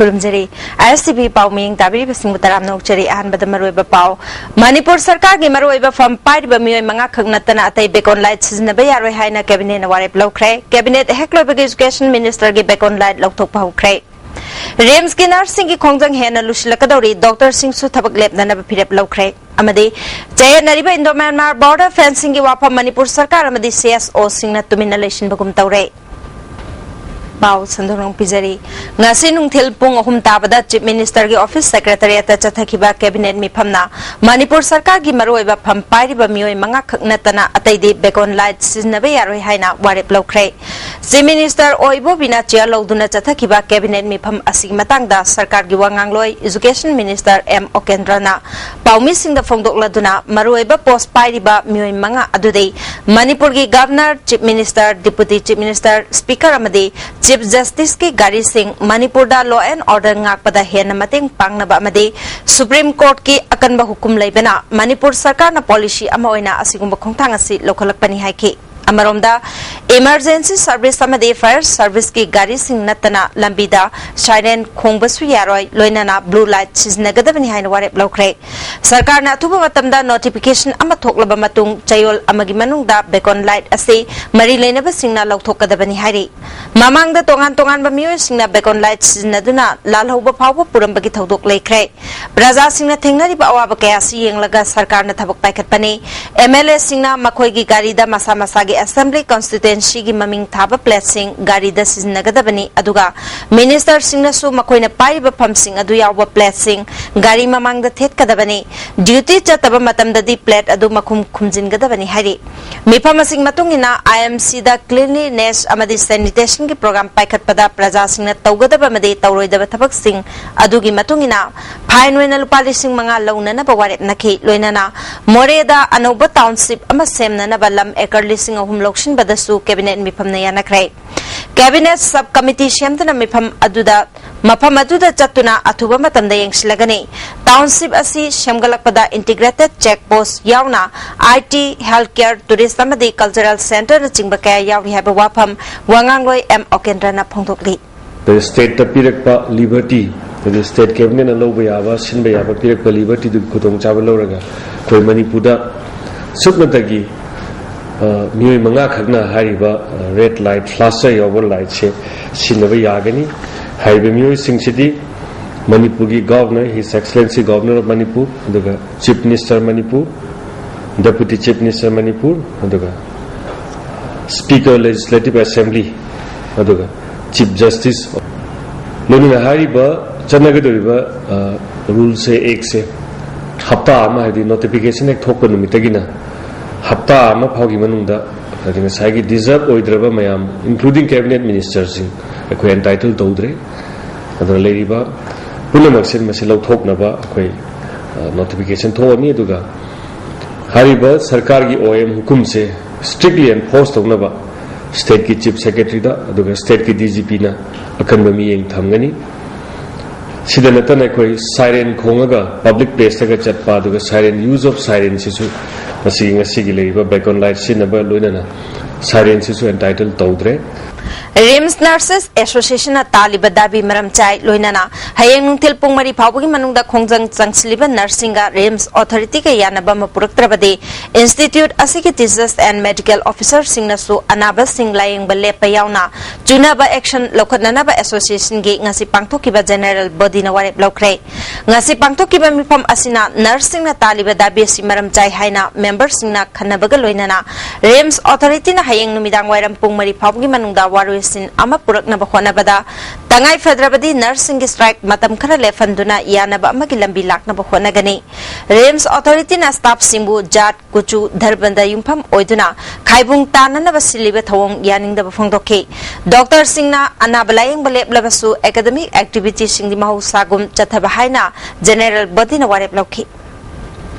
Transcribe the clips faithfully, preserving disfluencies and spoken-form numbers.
ꯈꯨꯔꯨꯝꯖꯔꯤ꯫ ISTV ꯄꯥꯎ ꯃꯤꯌꯦꯡ ꯇꯥꯕꯤꯔꯤꯕꯁꯤꯡꯕꯨ ꯇꯔꯥꯝꯅ ꯑꯣꯛꯆꯔꯤ꯫ ꯑꯍꯥꯟꯕꯗ ꯃꯔꯨꯑꯣꯏꯕ ꯄꯥꯎ꯫ ꯃꯅꯤꯄꯨꯔ ꯁꯔꯀꯥꯔꯒꯤ ꯃꯔꯨꯑꯣꯏꯕ ꯐꯝ ꯄꯥꯏꯔꯤꯕ ꯃꯤꯑꯣꯏ ꯃꯉꯥ ꯈꯛ ꯅꯠꯇꯅ ꯑꯇꯩ ꯕꯦꯀꯣꯟ ꯂꯥꯏꯠ ꯁꯤꯖꯤꯟꯅꯕ ꯌꯥꯔꯣꯏ ꯍꯥꯏꯅ ꯀꯦꯕꯤꯅꯦꯠꯅ ꯋꯥꯔꯦꯞ ꯂꯧꯈ꯭ꯔꯦ꯫ ꯀꯦꯕꯤꯅꯦꯠ ꯍꯦꯛ ꯂꯣꯏꯕꯒ ꯏꯖꯨꯀꯦꯁꯟ ꯃꯤꯅꯤꯁꯇꯔꯒꯤ ꯕꯦꯀꯣꯟ ꯂꯥꯏꯠ ꯂꯧꯊꯣꯛꯄ ꯍꯧꯈ꯭ꯔꯦ꯫ ꯔꯤꯝꯁꯀꯤ ꯅꯔꯁꯁꯤꯡꯒꯤ ꯈꯣꯡꯖꯪ ꯍꯦꯟꯅ ꯂꯨꯁꯤꯜꯂꯛꯀꯗꯧꯔꯤ, ꯗꯣꯛꯇꯔꯁꯤꯡꯁꯨ ꯊꯕꯛ ꯂꯦꯞꯅꯅꯕ ꯐꯤꯔꯦꯞ ꯂꯧꯈ꯭ꯔꯦ꯫ ꯑꯃꯗꯤ ꯆꯌꯦꯠꯅꯔꯤꯕ ꯏꯟꯗꯣ ꯃ꯭ꯌꯥꯟꯃꯥꯔ ꯕꯣꯔꯗꯔ ꯐꯦꯟꯁꯤꯡꯒꯤ ꯋꯥꯐꯝ ꯃꯅꯤꯄꯨꯔ ꯁꯔꯀꯥꯔ ꯑꯃꯗꯤ CSOꯁꯤꯡꯅ ꯇꯨꯃꯤꯟꯅ ꯂꯩꯁꯤꯟꯕꯒꯨꯝ ꯇꯧꯔꯦ꯫ ꯄꯥꯎ ꯁꯟꯗꯣꯛꯅ ꯄꯤꯖꯔꯤ꯫ ꯉꯁꯤ ꯅꯨꯡꯊꯤꯜ ꯄꯨꯡ ꯑꯍꯨꯝ ꯇꯥꯕꯗ ꯆꯤꯐ ꯃꯤꯅꯤꯁꯇꯔꯒꯤ ꯑꯣꯐꯤꯁ ꯁꯦꯀ꯭ꯔꯦꯇꯔꯤꯌꯦꯠꯇ ꯆꯠꯊꯈꯤꯕ ꯀꯦꯕꯤꯅꯦꯠ ꯃꯤꯐꯝꯅ ꯃꯅꯤꯄꯨꯔ ꯁꯔꯀꯥꯔꯒꯤ ꯃꯔꯨꯑꯣꯏꯕ ꯐꯝ ꯄꯥꯏꯔꯤꯕ ꯃꯤꯑꯣꯏ ꯃꯉꯥ ꯈꯛ ꯅꯠꯇꯅ ꯑꯇꯩꯗꯤ ꯕꯦꯀꯣꯟ ꯂꯥꯏꯠ ꯁꯤꯖꯤꯟꯅꯕ ꯌꯥꯔꯣꯏ ꯍꯥꯏꯅ ꯋꯥꯔꯦꯞ ꯂꯧꯈ꯭ꯔꯦ꯫ ꯆꯤꯐ ꯃꯤꯅꯤꯁꯇꯔ ꯑꯣ ꯏꯕꯣꯕꯤꯅ ꯆꯤꯌꯔ ꯂꯧꯗꯨꯅ ꯆꯠꯊꯈꯤꯕ ꯀꯦꯕꯤꯅꯦꯠ ꯃꯤꯐꯝ ꯑꯁꯤꯒꯤ ꯃꯇꯥꯡꯗ ꯁꯔꯀꯥꯔꯒꯤ ꯋꯥ ꯉꯥꯡꯂꯣꯏ ꯏꯖꯨꯀꯦꯁꯟ ꯃꯤꯅꯤꯁꯇꯔ ꯑꯦꯝ ꯑꯣꯀꯦꯟꯗ꯭ꯔꯅ ꯄꯥꯎꯃꯤꯁꯤꯡꯗ ꯐꯣꯡꯗꯣꯛꯂꯗꯨꯅ ꯃꯔꯨꯑꯣꯏꯕ ꯄꯣꯁ ꯄꯥꯏꯔꯤꯕ ꯃꯤꯑꯣꯏ ꯃꯉꯥ ꯑꯗꯨꯗꯤ ꯃꯅꯤꯄꯨꯔꯒꯤ governor, chief minister, deputy chief minister, speaker ꯑꯃꯗꯤ ꯆꯤꯐ ꯖꯁꯇꯤꯁꯀꯤ ꯒꯥꯔꯤꯁꯤꯡ, ꯃꯅꯤꯄꯨꯔꯗ law and order ꯉꯥꯛꯄꯗ ꯍꯦꯟꯅ ꯃꯇꯦꯡ ꯄꯥꯡꯅꯕ ꯑꯃꯗꯤ ꯁꯨꯄ꯭ꯔꯤꯝ ꯀꯣꯔꯠꯀꯤ ꯑꯀꯟꯕ ꯍꯨꯀꯨꯝ ꯂꯩꯕꯅ ꯃꯅꯤꯄꯨꯔ ꯁꯔꯀꯥꯔꯅ ꯄꯣꯂꯤꯁꯤ ꯑꯃ ꯑꯣꯏꯅ ꯑꯁꯤꯒꯨꯝꯕ ꯈꯣꯡꯊꯥꯡ ꯑꯁꯤ ꯂꯧꯈꯠꯂꯛꯄꯅꯤ ꯍꯥꯏꯈꯤ꯫ ꯑꯃꯔꯣꯝꯗ, ꯏꯃꯔꯖꯦꯟꯁꯤ ꯁꯔꯚꯤꯁ ꯑꯃꯗꯤ ꯐꯥꯌꯔ ꯁꯔꯚꯤꯁꯀꯤ ꯒꯥꯔꯤꯁꯤꯡ ꯅꯠꯇꯅ ꯂꯝꯕꯤꯗ ꯁꯥꯏꯔꯦꯟ ꯈꯣꯡꯕꯁꯨ ꯌꯥꯔꯣꯏ, ꯂꯣꯏꯅꯅ ꯕ꯭ꯂꯨ ꯂꯥꯏꯠ ꯁꯤꯖꯤꯟꯅꯒꯗꯕꯅꯤ ꯍꯥꯏꯅ ꯋꯥꯔꯦꯞ ꯂꯧꯈ꯭ꯔꯦ꯫ ꯁꯔꯀꯥꯔꯅ ꯑꯊꯨꯕ ꯃꯇꯝꯗ ꯅꯣꯇꯤꯐꯤꯀꯦꯁꯟ ꯑꯃ ꯊꯣꯛꯂꯕ ꯃꯇꯨꯡ ꯆꯌꯣꯜ ꯑꯃꯒꯤ ꯃꯅꯨꯡꯗ ꯕꯦꯀꯣꯟ ꯂꯥꯏꯠ ꯑꯁꯤ ꯃꯔꯤ ꯂꯩꯅꯕꯁꯤꯡꯅ ꯂꯧꯊꯣꯛꯀꯗꯕꯅꯤ ꯍꯥꯏꯔꯤ꯫ ꯃꯃꯥꯡꯗ ꯇꯣꯉꯥꯟ ꯇꯣꯉꯥꯟꯕ ꯃꯤꯑꯣꯏꯁꯤꯡꯅ ꯕꯦꯀꯣꯟ ꯂꯥꯏꯠ ꯁꯤꯖꯤꯟꯅꯗꯨꯅ ꯂꯥꯜꯍꯧꯕ ꯐꯥꯎꯕ ꯄꯨꯔꯝꯕꯒꯤ ꯊꯧꯗꯣꯛ ꯂꯩꯈ꯭ꯔꯦ꯫ ꯄ꯭ꯔꯖꯥꯁꯤꯡꯅ ꯊꯦꯡꯅꯔꯤꯕ ꯑꯋꯥꯕ ꯀꯌꯥ ꯑꯁꯤ ꯌꯦꯡꯂꯒ ꯁꯔꯀꯥꯔꯅ ꯊꯕꯛ ꯄꯥꯏꯈꯠꯄꯅꯤ꯫ MLAꯁꯤꯡꯅ ꯃꯈꯣꯏꯒꯤ ꯒꯥꯔꯤꯗ ꯃꯁꯥ ꯃꯁꯥꯒꯤ ꯑꯦꯁꯦꯝꯕ꯭ꯂꯤ ꯀꯟꯁꯇꯤꯇ꯭ꯋꯦꯟꯁꯤꯒꯤ ꯃꯃꯤꯡ ꯊꯥꯕ ꯄ꯭ꯂꯦꯠꯁꯤꯡ ꯒꯥꯔꯤꯗ ꯁꯤꯖꯤꯟꯅꯒꯗꯕꯅꯤ, ꯑꯗꯨꯒ ꯃꯤꯅꯤꯁꯇꯔꯁꯤꯡꯅꯁꯨ ꯃꯈꯣꯏꯅ ꯄꯥꯏꯔꯤꯕ ꯐꯝꯁꯤꯡ ꯑꯗꯨ ꯌꯥꯎꯕ ꯄ꯭ꯂꯦꯠꯁꯤꯡ ꯒꯥꯔꯤ ꯃꯃꯥꯡꯗ ꯊꯦꯠꯀꯗꯕꯅꯤ꯫ ꯗ꯭ꯌꯨꯇꯤ ꯆꯠꯇꯕ ꯃꯇꯝꯗꯗꯤ ꯄ꯭ꯂꯦꯠ ꯑꯗꯨ ꯃꯈꯨꯝ ꯈꯨꯝꯖꯤꯟꯒꯗꯕꯅꯤ ꯍꯥꯏꯔꯤ꯫ ꯃꯤꯐꯝ ꯑꯁꯤꯒꯤ ꯃꯇꯨꯡ ꯏꯟꯅ, IMCꯗ cleanliness ꯑꯃꯗꯤ sanitation ꯒꯤ program ꯄꯥꯏꯈꯠꯄꯗ ꯄ꯭ꯔꯖꯥꯁꯤꯡꯅ ꯇꯧꯒꯗꯕ ꯑꯃꯗꯤ ꯇꯧꯔꯣꯏꯗꯕ ꯊꯕꯛꯁꯤꯡ ꯑꯗꯨꯒꯤ ꯃꯇꯨꯡ ꯏꯟꯅ fine ꯑꯣꯏꯅ ꯂꯨꯄꯥ ꯂꯤꯁꯤꯡ ꯃꯉꯥ ꯂꯧꯅꯅꯕ ꯋꯥꯔꯦꯞꯅꯈꯤ꯫ ꯂꯣꯏꯅꯅ ꯃꯣꯔꯦꯗ ꯑꯅꯧꯕ township ꯑꯃ ꯁꯦꯝꯅꯅꯕ ꯂꯝ acre ꯂꯤꯁꯤꯡ ꯑꯍꯨꯝ ꯂꯧꯁꯤꯟꯕꯗꯁꯨ cabinet ꯃꯤꯐꯝꯅ ꯌꯥꯅꯈ꯭ꯔꯦ꯫ Cabinet sub committee ꯁꯦꯝꯗꯨꯅ ꯃꯤꯐꯝ ꯑꯗꯨꯗ, ꯃꯐꯝ ꯑꯗꯨꯗ ꯆꯠꯇꯨꯅ ꯑꯊꯨꯕ ꯃꯇꯝꯗ ꯌꯦꯡꯁꯤꯜꯂꯒꯅꯤ꯫ Township ꯑꯁꯤ ꯁꯦꯝꯒꯠꯂꯛꯄꯗ integrated check post ꯌꯥꯎꯅ IT, health care, tourist ꯑꯃꯗꯤ cultural centre ꯅꯆꯤꯡꯕ ꯀꯌꯥ ꯌꯥꯎꯔꯤ ꯍꯥꯏꯕ ꯋꯥꯐꯝ ꯋꯥꯉꯥꯡꯂꯣꯏ ꯑꯦꯝ ꯑꯣꯀꯦꯟꯗ꯭ꯔꯅ ꯐꯣꯡꯗꯣꯛꯂꯤ꯫ ꯑꯗꯩ ꯁ꯭ꯇꯦꯠꯇ ꯄꯤꯔꯛꯄ ꯂꯤꯕꯔꯇꯤ, ꯑꯗꯩ ꯁ꯭ꯇꯦꯠ ꯀꯦꯕꯤꯅꯦꯠꯅ ꯂꯧꯕ ꯌꯥꯕ, ꯁꯤꯟꯕ ꯌꯥꯕ ꯄꯤꯔꯛꯄ ꯂꯤꯕꯔꯇꯤꯗꯨꯒꯤ ꯈꯨꯗꯣꯡꯆꯥꯕ ꯂꯧꯔꯒ ꯑꯩꯈꯣꯏ ꯃꯅꯤꯄꯨꯔꯗ ꯁꯨꯞꯅꯇꯒꯤ ꯃꯤꯑꯣꯏ ꯃꯉꯥ ꯈꯛꯅ ꯍꯥꯏꯔꯤꯕ ꯔꯦꯗ ꯂꯥꯏꯠ ꯐ꯭ꯂꯥꯁꯔ ꯌꯥꯎꯕ ꯂꯥꯏꯠꯁꯦ ꯁꯤꯖꯤꯟꯅꯕ ꯌꯥꯒꯅꯤ꯫ ꯍꯥꯏꯔꯤꯕ ꯃꯤꯑꯣꯏꯁꯤꯡꯁꯤꯗꯤ ꯃꯅꯤꯄꯨꯔꯒꯤ governor, His Excellency Governor of Manipur, ꯑꯗꯨꯒ chief minister Manipur, deputy chief minister Manipur, ꯑꯗꯨꯒ ꯁ꯭ꯄꯤꯀꯔ ꯂꯦꯖꯤꯁꯂꯦꯇꯤꯚ ꯑꯦꯁꯦꯝꯕ꯭ꯂꯤ, ꯑꯗꯨꯒ ꯆꯤꯐ ꯖꯁꯇꯤꯁ꯫ ꯂꯣꯏꯅꯅ ꯍꯥꯏꯔꯤꯕ ꯆꯠꯅꯒꯗꯧꯔꯤꯕ ꯔꯨꯜꯁꯦ, ꯑꯦꯛꯁꯦ ꯍꯞꯇꯥ ꯑꯃ, ꯍꯥꯏꯗꯤ ꯅꯣꯇꯤꯐꯤꯀꯦꯁꯟ ꯍꯦꯛ ꯊꯣꯛꯄ ꯅꯨꯃꯤꯠꯇꯒꯤꯅ ꯍꯞꯇꯥ ꯑꯃ ꯐꯥꯎꯒꯤ ꯃꯅꯨꯡꯗ, ꯍꯥꯏꯗꯤ ꯉꯁꯥꯏꯒꯤ ꯗꯤꯖꯔꯕ ꯑꯣꯏꯗ꯭ꯔꯕ ꯃꯌꯥꯝ, ꯏꯟꯀ꯭ꯂꯨꯗꯤꯡ ꯀꯦꯕꯤꯅꯦꯠ ꯃꯤꯅꯤꯁꯇꯔꯁꯤꯡ, ꯑꯩꯈꯣꯏ ꯑꯦꯟꯇꯥꯏꯇꯜ ꯇꯧꯗ꯭ꯔꯦ꯫ ꯑꯗꯨꯅ ꯂꯩꯔꯤꯕ ꯄꯨꯝꯅꯃꯛꯁꯦ ꯃꯁꯤ ꯂꯧꯊꯣꯛꯅꯕ ꯑꯩꯈꯣꯏ ꯅꯣꯇꯤꯐꯤꯀꯦꯁꯟ ꯊꯣꯛꯑꯅꯤ꯫ ꯑꯗꯨꯒ ꯍꯥꯏꯔꯤꯕ ꯁꯔꯀꯥꯔꯒꯤ ꯑꯣ ꯑꯦꯝ ꯍꯨꯀꯨꯝꯁꯦ ꯁ꯭ꯇ꯭ꯔꯤꯛꯂꯤ ꯑꯦꯟꯐꯣꯔꯁ ꯇꯧꯅꯕ ꯁ꯭ꯇꯦꯠꯀꯤ ꯆꯤꯐ ꯁꯦꯀ꯭ꯔꯦꯇꯔꯤꯗ ꯑꯗꯨꯒ ꯁ꯭ꯇꯦꯠꯀꯤ ꯗꯤ ꯖꯤ ꯄꯤꯅ ꯑꯀꯟꯕ ꯃꯤꯠꯌꯦꯡ ꯊꯝꯒꯅꯤ꯫ ꯁꯤꯗ ꯅꯠꯇꯅ ꯑꯩꯈꯣꯏ ꯁꯥꯏꯔꯦꯟ ꯈꯣꯡꯉꯒ ꯄꯕ꯭ꯂꯤꯛ ꯄ꯭ꯂꯦꯁꯇꯒ ꯆꯠꯄ, ꯑꯗꯨꯒ ꯁꯥꯏꯔꯦꯟ, ꯌꯨꯁ ꯑꯣꯐ ꯁꯥꯏꯔꯦꯟꯁꯤꯁꯨ ꯃꯁꯤ ꯉꯁꯤꯒꯤ ꯂꯩꯔꯤꯕ ꯕꯦꯀꯣꯟ ꯂꯥꯏꯠ ꯁꯤꯖꯤꯟꯅꯕ ꯂꯣꯏꯅꯅ ꯁꯥꯏꯔꯦꯟꯁꯤꯁꯨ ꯑꯦꯟꯇꯥꯏꯇꯜ ꯇꯧꯗ꯭ꯔꯦ꯫ ꯔꯤꯝꯁ ꯅꯔꯁꯦꯁ ꯑꯦꯁꯣꯁꯤꯌꯦꯁꯟꯅ ꯇꯥꯜꯂꯤꯕ ꯗꯥꯕꯤ ꯃꯔꯝ ꯆꯥꯏ꯫ ꯂꯣꯏꯅꯅ ꯍꯌꯦꯡ ꯅꯨꯡꯊꯤꯜ ꯄꯨꯡ ꯃꯔꯤ ꯐꯥꯎꯕꯒꯤ ꯃꯅꯨꯡꯗ ꯈꯣꯡꯖꯪ ꯆꯪꯁꯤꯜꯂꯤꯕ ꯅꯔꯁꯁꯤꯡꯒ ꯔꯤꯝꯁ ꯑꯣꯊꯣꯔꯤꯇꯤꯒ ꯌꯥꯅꯕ ꯑꯃ ꯄꯨꯔꯛꯇ꯭ꯔꯕꯗꯤ ꯏꯟꯁꯇꯤꯇ꯭ꯌꯨꯠ ꯑꯁꯤꯒꯤ ꯇꯤꯆꯔꯁ ꯑꯦꯟ ꯃꯦꯗꯤꯀꯦꯜ ꯑꯣꯐꯤꯁꯔꯁꯤꯡꯅꯁꯨ ꯑꯅꯥꯕꯁꯤꯡ ꯂꯥꯌꯦꯡꯕ ꯂꯦꯞꯄ ꯌꯥꯎꯅ ꯆꯨꯅꯕ ꯑꯦꯛꯁꯟ ꯂꯧꯈꯠꯅꯅꯕ ꯑꯦꯁꯣꯁꯤꯌꯦꯁꯟꯒꯤ ꯉꯁꯤ ꯄꯥꯡꯊꯣꯛꯈꯤꯕ ꯖꯦꯅꯦꯔꯦꯜ ꯕꯣꯗꯤꯅ ꯋꯥꯔꯦꯞ ꯂꯧꯈ꯭ꯔꯦ꯫ ꯉꯁꯤ ꯄꯥꯡꯊꯣꯛꯈꯤꯕ ꯃꯤꯐꯝ ꯑꯁꯤꯅ ꯅꯔꯁꯁꯤꯡꯅ ꯇꯥꯜꯂꯤꯕ ꯗꯥꯕꯤ ꯑꯁꯤ ꯃꯔꯝ ꯆꯥꯏ ꯍꯥꯏꯅ ꯃꯦꯝꯕꯔꯁꯤꯡꯅ ꯈꯟꯅꯕꯒ ꯂꯣꯏꯅꯅ ꯔꯤꯝꯁ ꯑꯣꯊꯣꯔꯤꯇꯤꯅ ꯍꯌꯦꯡ ꯅꯨꯃꯤꯗꯥꯡ ꯋꯥꯏꯔꯝ ꯄꯨꯡ ꯃꯔꯤ ꯐꯥꯎꯕꯒꯤ ꯃꯅꯨꯡꯗ ꯋꯥꯔꯣꯏꯁꯤꯟ ꯑꯃ ꯄꯨꯔꯛꯅꯕ ꯍꯣꯠꯅꯕꯗ ꯇꯉꯥꯏ ꯐꯗ꯭ꯔꯕꯗꯤ ꯅꯔꯁꯁꯤꯡꯒꯤ ꯁ꯭ꯇ꯭ꯔꯥꯏꯛ ꯃꯇꯝ ꯈꯔ ꯂꯦꯞꯍꯟꯗꯨꯅ ꯌꯥꯅꯕ ꯑꯃꯒꯤ ꯂꯝꯕꯤ ꯂꯥꯛꯅꯕ ꯍꯣꯠꯅꯒꯅꯤ꯫ ꯔꯤꯝꯁ ꯑꯣꯊꯣꯔꯤꯇꯤꯅ ꯁ꯭ꯇꯥꯐꯁꯤꯡꯕꯨ ꯖꯥꯠ, ꯀꯨꯆꯨ, ꯙꯔꯃꯗ ꯌꯨꯝꯐꯝ ꯑꯣꯏꯗꯨꯅ ꯈꯥꯏꯕꯨꯡ ꯇꯥꯅꯅꯕ ꯁꯤꯜꯂꯤꯕ ꯊꯧꯑꯣꯡ ꯌꯥꯅꯤꯡꯗꯕ ꯐꯣꯡꯗꯣꯛꯈꯤ꯫ ꯗꯣꯛꯇꯔꯁꯤꯡꯅ ꯑꯅꯥꯕ ꯂꯥꯌꯦꯡꯕ ꯂꯦꯞꯂꯕꯁꯨ ꯑꯦꯀꯥꯗꯃꯤꯛ ꯑꯦꯛꯇꯤꯚꯤꯇꯤꯁꯤꯡꯗꯤ ꯃꯍꯧꯁꯥꯒꯨꯝ ꯆꯠꯊꯕ ꯍꯥꯏꯅ ꯖꯦꯅꯦꯔꯦꯜ ꯕꯣꯗꯤꯅ ꯋꯥꯔꯦꯞ ꯂꯧꯈꯤ꯫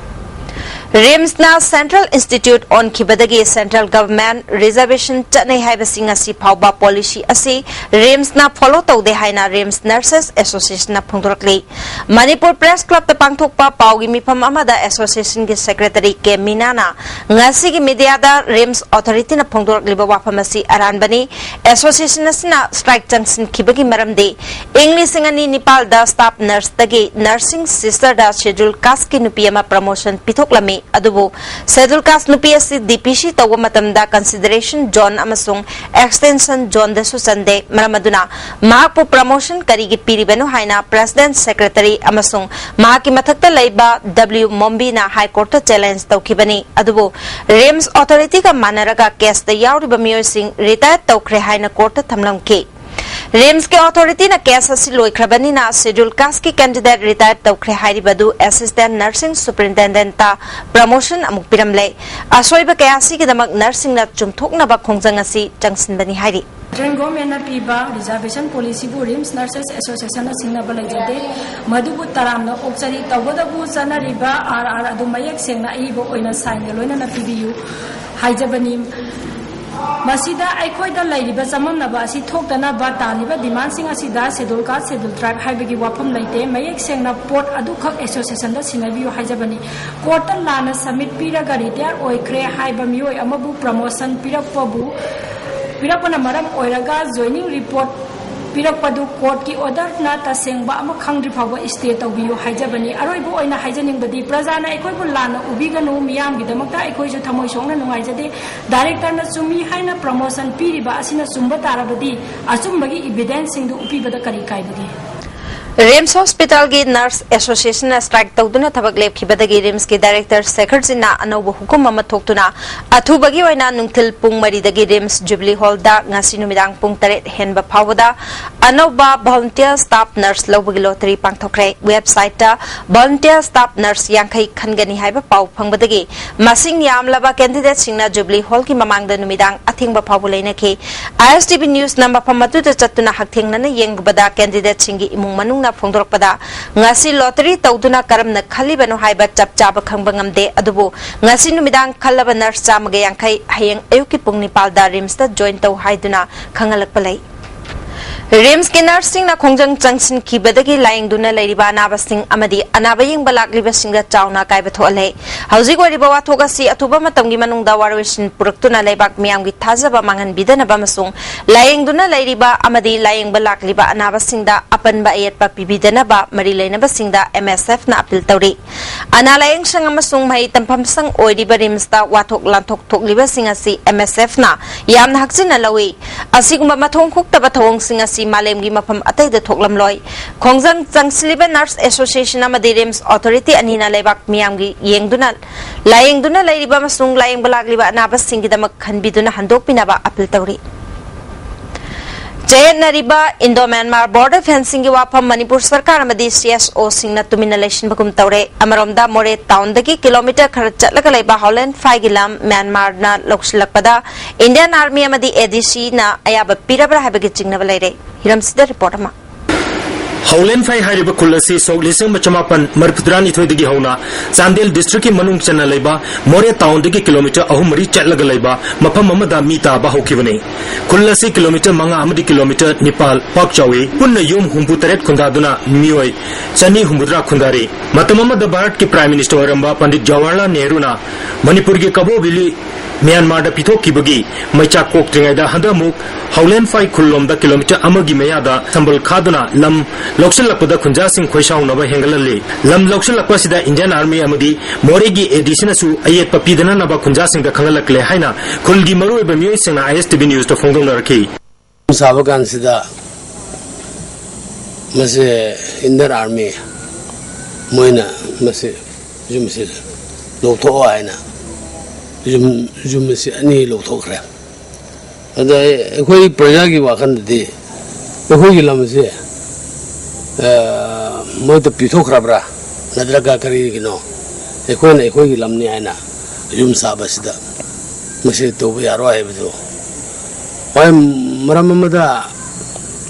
RIMSꯅ Central Institute ꯑꯣꯟꯈꯤꯕꯗꯒꯤ Central Government Reservation ꯆꯠꯅꯩ ꯍꯥꯏꯕꯁꯤ ꯉꯁꯤ ꯐꯥꯎꯕ policy ꯑꯁꯤ RIMSꯅ follow ꯇꯧꯗꯦ ꯍꯥꯏꯅ RIMS Nurses Associationꯅ ꯐꯣꯡꯗꯣꯔꯛꯂꯤ꯫ ꯃꯅꯤꯄꯨꯔ Press Clubꯇ ꯄꯥꯡꯊꯣꯛꯄ ꯄꯥꯎꯒꯤ ꯃꯤꯐꯝ ꯑꯃꯗ Associationꯒꯤ Secretary ꯀꯦ ꯃꯤꯅꯥꯅ ꯉꯁꯤꯒꯤ mediaꯗ RIMS Authorityꯅ ꯐꯣꯡꯗꯣꯔꯛꯂꯤꯕ ꯋꯥꯐꯝ ꯑꯁꯤ ꯑꯔꯥꯟꯕꯅꯤ꯫ Association ꯑꯁꯤꯅ strike ꯆꯪꯁꯤꯟꯈꯤꯕꯒꯤ ꯃꯔꯝꯗꯤ ꯏꯪ ꯂꯤꯁꯤꯡ ꯑꯅꯤ ꯅꯤꯄꯥꯜꯗ staff nurseꯇꯒꯤ nursing sisterꯗ Scheduled Casteꯀꯤ ꯅꯨꯄꯤ ꯑꯃ promotion ꯄꯤꯊꯣꯛꯂꯝꯃꯤ꯫ ꯑꯗꯨꯕꯨ Scheduled Caste ꯅꯨꯄꯤ ꯑꯁꯤ DPC ꯇꯧꯕ ꯃꯇꯝꯗ consideration zone ꯑꯃꯁꯨꯡ extension zoneꯗꯁꯨ ꯆꯟꯗꯦ꯫ ꯃꯔꯝ ꯑꯗꯨꯅ ꯃꯍꯥꯛꯄꯨ promotion ꯀꯔꯤꯒꯤ ꯄꯤꯔꯤꯕꯅꯣ ꯍꯥꯏꯅ President, Secretary ꯑꯃꯁꯨꯡ ꯃꯍꯥꯛꯀꯤ ꯃꯊꯛꯇ ꯂꯩꯕ W ꯃꯣꯝꯕꯤꯅ High Courtꯇ challenge ꯇꯧꯈꯤꯕꯅꯤ꯫ ꯑꯗꯨꯕꯨ RIMS Authorityꯒ ꯃꯥꯟꯅꯔꯒ caseꯇ ꯌꯥꯎꯔꯤꯕ ꯃꯤꯑꯣꯏꯁꯤꯡ retire ꯇꯧꯈ꯭ꯔꯦ ꯍꯥꯏꯅ courtꯇ ꯊꯝꯂꯝꯈꯤ꯫ RIMSꯀꯤ authorityꯅ case ꯑꯁꯤ ꯂꯣꯏꯈ꯭ꯔꯕꯅꯤꯅ Scheduled Casteꯀꯤ candidate retire ꯇꯧꯈ꯭ꯔꯦ ꯍꯥꯏꯔꯤꯕ ꯑꯗꯨ Assistant Nursing Superintendentꯇ promotion ꯑꯃꯨꯛ ꯄꯤꯔꯝꯂꯦ꯫ ꯑꯁꯣꯏꯕ ꯀꯌꯥ ꯑꯁꯤꯒꯤꯗꯃꯛ nurseꯁꯤꯡꯅ ꯆꯨꯝꯊꯣꯛꯅꯕ ꯈꯣꯡꯖꯪ ꯑꯁꯤ ꯆꯪꯁꯤꯟꯕꯅꯤ ꯍꯥꯏꯔꯤ꯫ Central Governmentꯅ ꯄꯤꯕ reservation policyꯕꯨ RIMS Nurses Associationꯅ ꯁꯤꯡꯅꯕ ꯂꯩꯖꯗꯦ꯫ ꯃꯗꯨꯕꯨ ꯇꯔꯥꯝꯅ ꯑꯣꯛꯆꯔꯤ꯫ ꯇꯧꯕꯇꯕꯨ ꯆꯠꯅꯔꯤꯕ RR ꯑꯗꯨ ꯃꯌꯦꯛ ꯁꯦꯡꯅ ꯑꯏꯕ ꯑꯣꯏꯅ signꯒ ꯂꯣꯏꯅꯅ ꯄꯤꯕꯤꯌꯨ ꯍꯥꯏꯖꯕꯅꯤ꯫ ꯃꯁꯤꯗ ꯑꯩꯈꯣꯏꯗ ꯂꯩꯔꯤꯕ ꯆꯃꯝꯅꯕ ꯑꯁꯤ ꯊꯣꯛꯇꯅꯕ ꯇꯥꯜꯂꯤꯕ demandꯁꯤꯡ ꯑꯁꯤꯗ Scheduled Caste, Scheduled Tribe ꯍꯥꯏꯕꯒꯤ ꯋꯥꯐꯝ ꯂꯩꯇꯦ꯫ ꯃꯌꯦꯛ ꯁꯦꯡꯅ ꯄꯣꯠ ꯑꯗꯨꯈꯛ associationꯗ ꯁꯤꯟꯅꯕꯤꯌꯨ ꯍꯥꯏꯖꯕꯅꯤ꯫ Courtꯇ ꯂꯥꯟꯅ submit ꯄꯤꯔꯒ retire ꯑꯣꯏꯈ꯭ꯔꯦ ꯍꯥꯏꯕ ꯃꯤꯑꯣꯏ ꯑꯃꯕꯨ promotion ꯄꯤꯔꯛꯄꯕꯨ, ꯄꯤꯔꯛꯄꯅ ꯃꯔꯝ ꯑꯣꯏꯔꯒ joining report ꯄꯤꯔꯛꯄꯗꯨ courtꯀꯤ orderꯅ ꯇꯁꯦꯡꯕ ꯑꯃ ꯈꯪꯗ꯭ꯔꯤ ꯐꯥꯎꯕ stay ꯇꯧꯕꯤꯌꯨ ꯍꯥꯏꯖꯕꯅꯤ꯫ ꯑꯔꯣꯏꯕ ꯑꯣꯏꯅ ꯍꯥꯏꯖꯅꯤꯡꯕꯗꯤ, ꯄ꯭ꯔꯖꯥꯅ ꯑꯩꯈꯣꯏꯕꯨ ꯂꯥꯟꯅ ꯎꯕꯤꯒꯅꯨ, ꯃꯤꯌꯥꯝꯒꯤꯗꯃꯛꯇ ꯑꯩꯈꯣꯏꯁꯨ ꯊꯃꯣꯏ ꯁꯣꯛꯅ ꯅꯨꯡꯉꯥꯏꯖꯗꯦ꯫ Directorꯅ ꯆꯨꯝꯃꯤ ꯍꯥꯏꯅ promotion ꯄꯤꯔꯤꯕ ꯑꯁꯤꯅ ꯆꯨꯝꯕ ꯇꯥꯔꯕꯗꯤ, ꯑꯆꯨꯝꯕꯒꯤ evidenceꯁꯤꯡꯗꯨ ꯎꯠꯄꯤꯕꯗ ꯀꯔꯤ ꯀꯥꯏꯕꯒꯦ? RIMS Hospitalꯒꯤ Nurse Associationꯅ strike ꯇꯧꯗꯨꯅ ꯊꯕꯛ ꯂꯦꯞꯈꯤꯕꯗꯒꯤ RIMSꯀꯤ Director ꯁꯦꯈꯔꯖꯤꯠꯅ ꯑꯅꯧꯕ ꯍꯨꯀꯨꯝ ꯑꯃ ꯊꯣꯛꯇꯨꯅ ꯑꯊꯨꯕꯒꯤ ꯑꯣꯏꯅ ꯅꯨꯡꯊꯤꯜ ꯄꯨꯡ ꯃꯔꯤꯗꯒꯤ RIMS Jubilee Hallꯗ ꯉꯁꯤ ꯅꯨꯃꯤꯗꯥꯡ ꯄꯨꯡ ꯇꯔꯦꯠ ꯍꯦꯟꯕ ꯐꯥꯎꯕꯗ ꯑꯅꯧꯕ volunteer staff nurse ꯂꯧꯕꯒꯤ lottery ꯄꯥꯡꯊꯣꯛꯈ꯭ꯔꯦ꯫ Websiteꯇ volunteer staff nurse ꯌꯥꯡꯈꯩ ꯈꯟꯒꯅꯤ ꯍꯥꯏꯕ ꯄꯥꯎ ꯐꯪꯕꯗꯒꯤ ꯃꯁꯤꯡ ꯌꯥꯝꯂꯕ candidateꯁꯤꯡꯅ Jubilee Hallꯒꯤ ꯃꯃꯥꯡꯗ ꯅꯨꯃꯤꯗꯥꯡ ꯑꯊꯦꯡꯕ ꯐꯥꯎꯕ ꯂꯩꯅꯈꯤ꯫ ISTV Newsꯅ ꯃꯐꯝ ꯑꯗꯨꯗ ꯆꯠꯇꯨꯅ ꯍꯛꯊꯦꯡꯅꯅ ꯌꯦꯡꯂꯨꯕꯗ candidateꯁꯤꯡꯒꯤ ꯏꯃꯨꯡ ꯃꯅꯨꯡ ꯅ ꯐꯣꯡꯗꯣꯔꯛꯄꯗ, ꯉꯁꯤ ꯂꯣꯇꯔꯤ ꯇꯧꯗꯨꯅ ꯀꯔꯝꯅ ꯈꯜꯂꯤꯕꯅꯣ ꯍꯥꯏꯕ ꯆꯞ ꯆꯥꯕ ꯈꯪꯕ ꯉꯝꯗꯦ, ꯑꯗꯨꯕꯨ ꯉꯁꯤ ꯅꯨꯃꯤꯗꯥꯡ ꯈꯜꯂꯕ ꯅꯔꯁ ꯆꯥꯝꯃꯒ ꯌꯥꯡꯈꯩ ꯍꯌꯦꯡ ꯑꯌꯨꯛꯀꯤ ꯄꯨꯡ ꯅꯤꯄꯥꯜꯗ ꯔꯤꯝꯁꯇ ꯖꯣꯏꯟ ꯇꯧ ꯍꯥꯏꯗꯨꯅ ꯈꯪꯍꯜꯂꯛꯄ ꯂꯩ꯫ ꯔꯤꯝꯁꯀꯤ ꯅꯔꯁꯁꯤꯡꯅ ꯈꯣꯡꯖꯪ ꯆꯪꯁꯤꯟꯈꯤꯕꯗꯒꯤ ꯂꯥꯌꯦꯡꯗꯨꯅ ꯂꯩꯔꯤꯕ ꯑꯅꯥꯕꯁꯤꯡ ꯑꯃꯗꯤ ꯑꯅꯥꯕ ꯌꯦꯡꯕ ꯂꯥꯛꯂꯤꯕꯁꯤꯡꯗ ꯆꯥꯎꯅ ꯑꯀꯥꯏꯕ ꯊꯣꯛꯍꯜꯂꯦ꯫ ꯍꯧꯖꯤꯛ ꯑꯣꯏꯔꯤꯕ ꯋꯥꯊꯣꯛ ꯑꯁꯤ ꯑꯊꯨꯕ ꯃꯇꯝꯒꯤ ꯃꯅꯨꯡꯗ ꯋꯥꯔꯣꯏꯁꯤꯟ ꯄꯨꯔꯛꯇꯨꯅ ꯂꯩꯕꯥꯛ ꯃꯤꯌꯥꯝꯒꯤ ꯊꯥꯖꯕ ꯃꯥꯡꯍꯟꯕꯤꯗꯅꯕ ꯑꯃꯁꯨꯡ ꯂꯥꯌꯦꯡꯗꯨꯅ ꯂꯩꯔꯤꯕ ꯑꯃꯗꯤ ꯂꯥꯌꯦꯡꯕ ꯂꯥꯛꯂꯤꯕ ꯑꯅꯥꯕꯁꯤꯡꯗ ꯑꯄꯟꯕ ꯑꯌꯦꯠꯄ ꯄꯤꯕꯤꯗꯅꯕ ꯃꯔꯤ ꯂꯩꯅꯕꯁꯤꯡꯗ ꯑꯦꯝ ꯑꯦꯁ ꯑꯦꯐꯅ ꯑꯄꯤꯜ ꯇꯧꯔꯤ꯫ ꯑꯅꯥ ꯂꯥꯌꯦꯡꯁꯪ ꯑꯃꯁꯨꯡ ꯃꯍꯩ ꯇꯝꯐꯝ ꯁꯪ ꯑꯣꯏꯔꯤꯕ ꯔꯤꯝꯁꯇ ꯋꯥꯊꯣꯛ ꯂꯥꯟꯊꯣꯛ ꯊꯣꯛꯂꯤꯕꯁꯤꯡ ꯑꯁꯤ ꯑꯦꯝ ꯑꯦꯁ ꯑꯦꯐꯅ ꯌꯥꯝꯅ ꯍꯛꯆꯤꯟꯅ ꯂꯧꯏ꯫ ꯑꯁꯤꯒꯨꯝꯕ ꯃꯊꯣꯡ ꯍꯨꯛꯇꯕ ꯊꯧꯑꯣꯡꯁꯤꯡ ꯑꯁꯤ ꯃꯥꯂꯦꯝꯒꯤ ꯃꯐꯝ ꯑꯇꯩꯗ ꯊꯣꯛꯂꯝꯂꯣꯏ꯫ ꯈꯣꯡꯖꯪ ꯆꯪꯁꯤꯜꯂꯤꯕ ꯅꯔꯁ ꯑꯦꯁꯣꯁꯤꯌꯦꯁꯟ ꯑꯃꯗꯤ ꯔꯤꯝꯁ ꯑꯣꯊꯣꯔꯤꯇꯤ ꯑꯅꯤꯅ ꯂꯩꯕꯥꯛ ꯃꯤꯌꯥꯝꯒꯤ ꯌꯦꯡꯗꯨꯅ, ꯂꯥꯌꯦꯡꯗꯨꯅ ꯂꯩꯔꯤꯕ ꯑꯃꯁꯨꯡ ꯂꯥꯌꯦꯡꯕ ꯂꯥꯛꯂꯤꯕ ꯑꯅꯥꯕꯁꯤꯡꯒꯤꯗꯃꯛ ꯈꯟꯕꯤꯗꯨꯅ ꯍꯟꯗꯣꯛꯄꯤꯅꯕ ꯑꯄꯤꯜ ꯇꯧꯔꯤ꯫ ꯆꯌꯦꯠꯅꯔꯤꯕ ꯏꯟꯗꯣ ꯃ꯭ꯌꯥꯟꯃꯥꯔ ꯕꯣꯔꯗꯔ ꯐꯦꯟꯁꯤꯡꯒꯤ ꯋꯥꯐꯝ ꯃꯅꯤꯄꯨꯔ ꯁꯔꯀꯥꯔ ꯑꯃꯗꯤ ꯁꯤ ꯑꯦꯁ ꯑꯣꯁꯤꯡꯅ ꯇꯨꯃꯤꯟꯅ ꯂꯩꯁꯤꯟꯕꯒꯨꯝ ꯇꯧꯔꯦ꯫ ꯑꯃꯔꯣꯝꯗ, ꯃꯣꯔꯦ ꯇꯥꯎꯟꯗꯒꯤ ꯀꯤꯂꯣꯃꯤꯇꯔ ꯈꯔ ꯆꯠꯂꯒ ꯂꯩꯕ ꯍꯥꯎꯂꯦꯟ ꯐꯥꯏꯒꯤ ꯂꯝ ꯃ꯭ꯌꯥꯟꯃꯥꯔꯅ ꯂꯧꯁꯤꯜꯂꯛꯄꯗ ꯏꯟꯗꯤꯌꯥꯟ ꯑꯥꯔꯃꯤ ꯑꯃꯗꯤ ꯑꯦ ꯗꯤ ꯁꯤꯅ ꯑꯌꯥꯕ ꯄꯤꯔꯕ꯭ꯔꯥ ꯍꯥꯏꯕꯒꯤ ꯆꯤꯡꯅꯕ ꯂꯩꯔꯦ꯫ ꯍꯤꯔꯝꯁꯤꯗ ꯔꯤꯄꯣꯔꯠ ꯑꯃ꯫ ꯍꯧꯂꯦꯟꯐꯥꯏ ꯍꯥꯏꯔꯤꯕ ꯈꯨꯜ ꯑꯁꯤ ꯁꯣꯛ ꯂꯤꯁꯤꯡ ꯑꯃ ꯆꯃꯥꯄꯟ ꯃꯔꯤꯐꯨꯇꯔꯥꯅꯤꯊꯣꯏꯗꯒꯤ ꯍꯧꯅ ꯆꯥꯟꯗꯦꯜ ꯗꯤꯁꯇ꯭ꯔꯤꯛꯀꯤ ꯃꯅꯨꯡ ꯆꯟꯅ ꯂꯩꯕ ꯃꯣꯔꯦ ꯇꯥꯎꯟꯗꯒꯤ ꯀꯤꯂꯣꯃꯤꯇꯔ ꯑꯍꯨꯝ ꯃꯔꯤ ꯆꯠꯂꯒ ꯂꯩꯕ ꯃꯐꯝ ꯑꯃꯗ ꯃꯤ ꯇꯥꯕ ꯍꯧꯈꯤꯕꯅꯤ꯫ ꯈꯨꯜ ꯑꯁꯤ ꯀꯤꯂꯣꯃꯤꯇꯔ ꯃꯉꯥ ꯑꯃꯗꯤ ꯀꯤꯂꯣꯃꯤꯇꯔ ꯅꯤꯄꯥꯜ ꯄꯥꯛ ꯆꯥꯎꯏ꯫ ꯄꯨꯟꯅ ꯌꯨꯝ ꯍꯨꯝꯐꯨ ꯇꯔꯦꯠ ꯈꯨꯟꯗꯥꯗꯨꯅ ꯃꯤꯑꯣꯏ ꯆꯅꯤ ꯍꯨꯝꯐꯨꯇꯔꯥ ꯈꯨꯟꯗꯥꯔꯤ꯫ ꯃꯇꯝ ꯑꯃꯗ ꯚꯥꯔꯠꯀꯤ ꯄ꯭ꯔꯥꯏꯝ ꯃꯤꯅꯤꯁꯇꯔ ꯑꯣꯏꯔꯝꯕ ꯄꯟꯗꯤꯠ ꯖꯋꯥꯍꯔꯂꯥꯜ ꯅꯦꯍꯔꯨꯅ ꯃꯅꯤꯄꯨꯔꯒꯤ ꯀꯕꯣ ꯚꯦꯂꯤ ꯃ꯭ꯌꯥꯟꯃꯥꯔꯗ ꯄꯤꯊꯣꯛꯈꯤꯕꯒꯤ ꯃꯩꯆꯥꯛ ꯀꯣꯛꯇ꯭ꯔꯤꯉꯩꯗ ꯍꯟꯗꯛ ꯑꯃꯨꯛ ꯍꯧꯂꯦꯟꯐꯥꯏ ꯈꯨꯜꯂꯣꯝꯗ ꯀꯤꯂꯣꯃꯤꯇꯔ ꯑꯃꯒꯤ ꯃꯌꯥꯗ ꯁꯝꯕꯜ ꯈꯥꯗꯨꯅ ꯂꯝ ꯂꯧꯁꯤꯜꯂꯛꯄꯗ ꯈꯨꯟꯖꯥꯁꯤꯡ ꯈꯣꯏꯁꯥꯎꯅꯕ ꯍꯦꯟꯒꯠꯍꯜꯂꯤ꯫ ꯂꯝ ꯂꯧꯁꯤꯜꯂꯛꯄ ꯑꯁꯤꯗ ꯏꯟꯗꯤꯌꯥꯟ ꯑꯥꯔꯃꯤ ꯑꯃꯗꯤ ꯃꯣꯔꯦꯒꯤ ꯑꯦ ꯗꯤ ꯁꯤꯅꯁꯨ ꯑꯌꯦꯠꯄ ꯄꯤꯗꯅꯅꯕ ꯈꯨꯟꯖꯥꯁꯤꯡꯗ ꯈꯪꯍꯜꯂꯛꯂꯦ ꯍꯥꯏꯅ ꯈꯨꯜꯒꯤ ꯃꯔꯨꯑꯣꯏꯕ ꯃꯤꯑꯣꯏꯁꯤꯡꯅ ꯑꯥꯏ ꯑꯦꯁ ꯇꯤ ꯚꯤ ꯅ꯭ꯌꯨꯁꯇ ꯐꯣꯡꯗꯣꯛꯅꯔꯛꯈꯤ꯫ ꯁꯥꯕ ꯀꯥꯟꯁꯤꯗ ꯃꯁꯤ ꯏꯟꯗꯤꯌꯥꯟ ꯑꯥꯔꯃꯤ ꯃꯣꯏꯅ ꯃꯁꯤ ꯌꯨꯝꯁꯤ ꯂꯧꯊꯣꯛꯑꯣ ꯍꯥꯏꯅ ꯌꯨꯝ, ꯌꯨꯝ ꯑꯁꯤ ꯑꯅꯤ ꯂꯧꯊꯣꯛꯈ꯭ꯔꯦ꯫ ꯑꯗ ꯑꯩꯈꯣꯏ ꯄ꯭ꯔꯖꯥꯒꯤ ꯋꯥꯈꯜꯗꯗꯤ ꯑꯩꯈꯣꯏꯒꯤ ꯂꯝ ꯑꯁꯤ, ꯑ, ꯃꯣꯏꯗ ꯄꯤꯊꯣꯛꯈ꯭ꯔꯕ꯭ꯔꯥ ꯅꯠꯇ꯭ꯔꯒ ꯀꯔꯤꯒꯤꯅꯣ? ꯑꯩꯈꯣꯏꯅ ꯑꯩꯈꯣꯏꯒꯤ ꯂꯝꯅꯤ ꯍꯥꯏꯅ ꯌꯨꯝ ꯁꯥꯕꯁꯤꯗ ꯃꯁꯤ ꯇꯧꯕ ꯌꯥꯔꯣꯏ ꯍꯥꯏꯕꯗꯨ꯫ ꯍꯣꯏ, ꯃꯔꯝ ꯑꯃꯗ